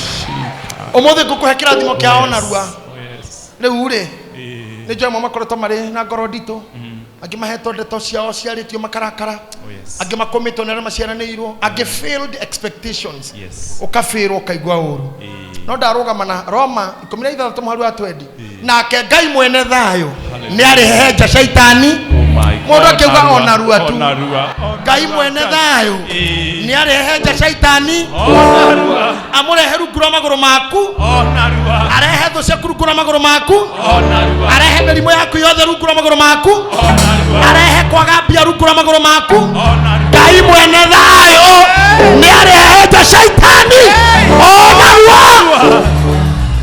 Ũmũthĩ ngũkũhe kĩrathimo kĩa Oh, yes. onarua. Oh yes. Rĩu rĩ Ĩ. nĩ njũĩ amwe makoretwo marĩ na ngoro nditũ. Angĩ mahetwo ndeto ciao ciarĩtio makarakara. Oh yes. Angĩ makũmĩtwo nĩ arĩa maciaranĩirwo. Angĩ failed expectations. Yes. Ũkabĩrwo ũkaigua ũru. Ĩ. No ndarũgama na Roma 16 mũhari wa 20. Nake Ngai mwene thayũ nĩ arĩhehenja caitani. Oh my Mũndũ God. akiuga onarua tu. Onarua. Ngai mwene thayũ Ĩ. nĩ arĩhehenja caitani. Onarua. Amũrehe rungu rwa magũrũ maku. Onarua. Arehe thũ ciaku rungu rwa magũrũ maku. Onarua. Arehe mĩrimũ yaku yothe rungu rwa magũrũ maku. Onarua. Arehe kwaga mbia rungu rwa magũrũ maku. Onarua. Ngai mwene thayũ nĩ arĩhehenja caitani onarua.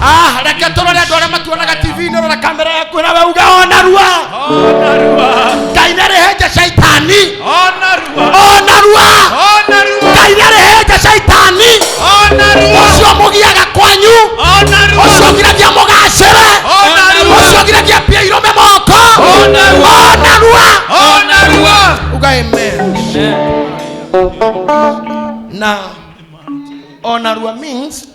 Ah, reke tũrore andũ arĩa matuonaga TV-inĩ, rora kamera yaku nawe uge onarua. Onarua. Ngai nĩ arĩhehenja caitani Onarua. onarua. Onarua. Ngai nĩ arĩhehenja caitani Onarua. ũcio mũgiaga kwanyu, Onarua. ũcio ũgiragia mũgacĩre, Onarua. ũcio ũgiragia mbia irũme moko. Onarua. Onarua. Onarua. Uga amen. Amen. Na onarua means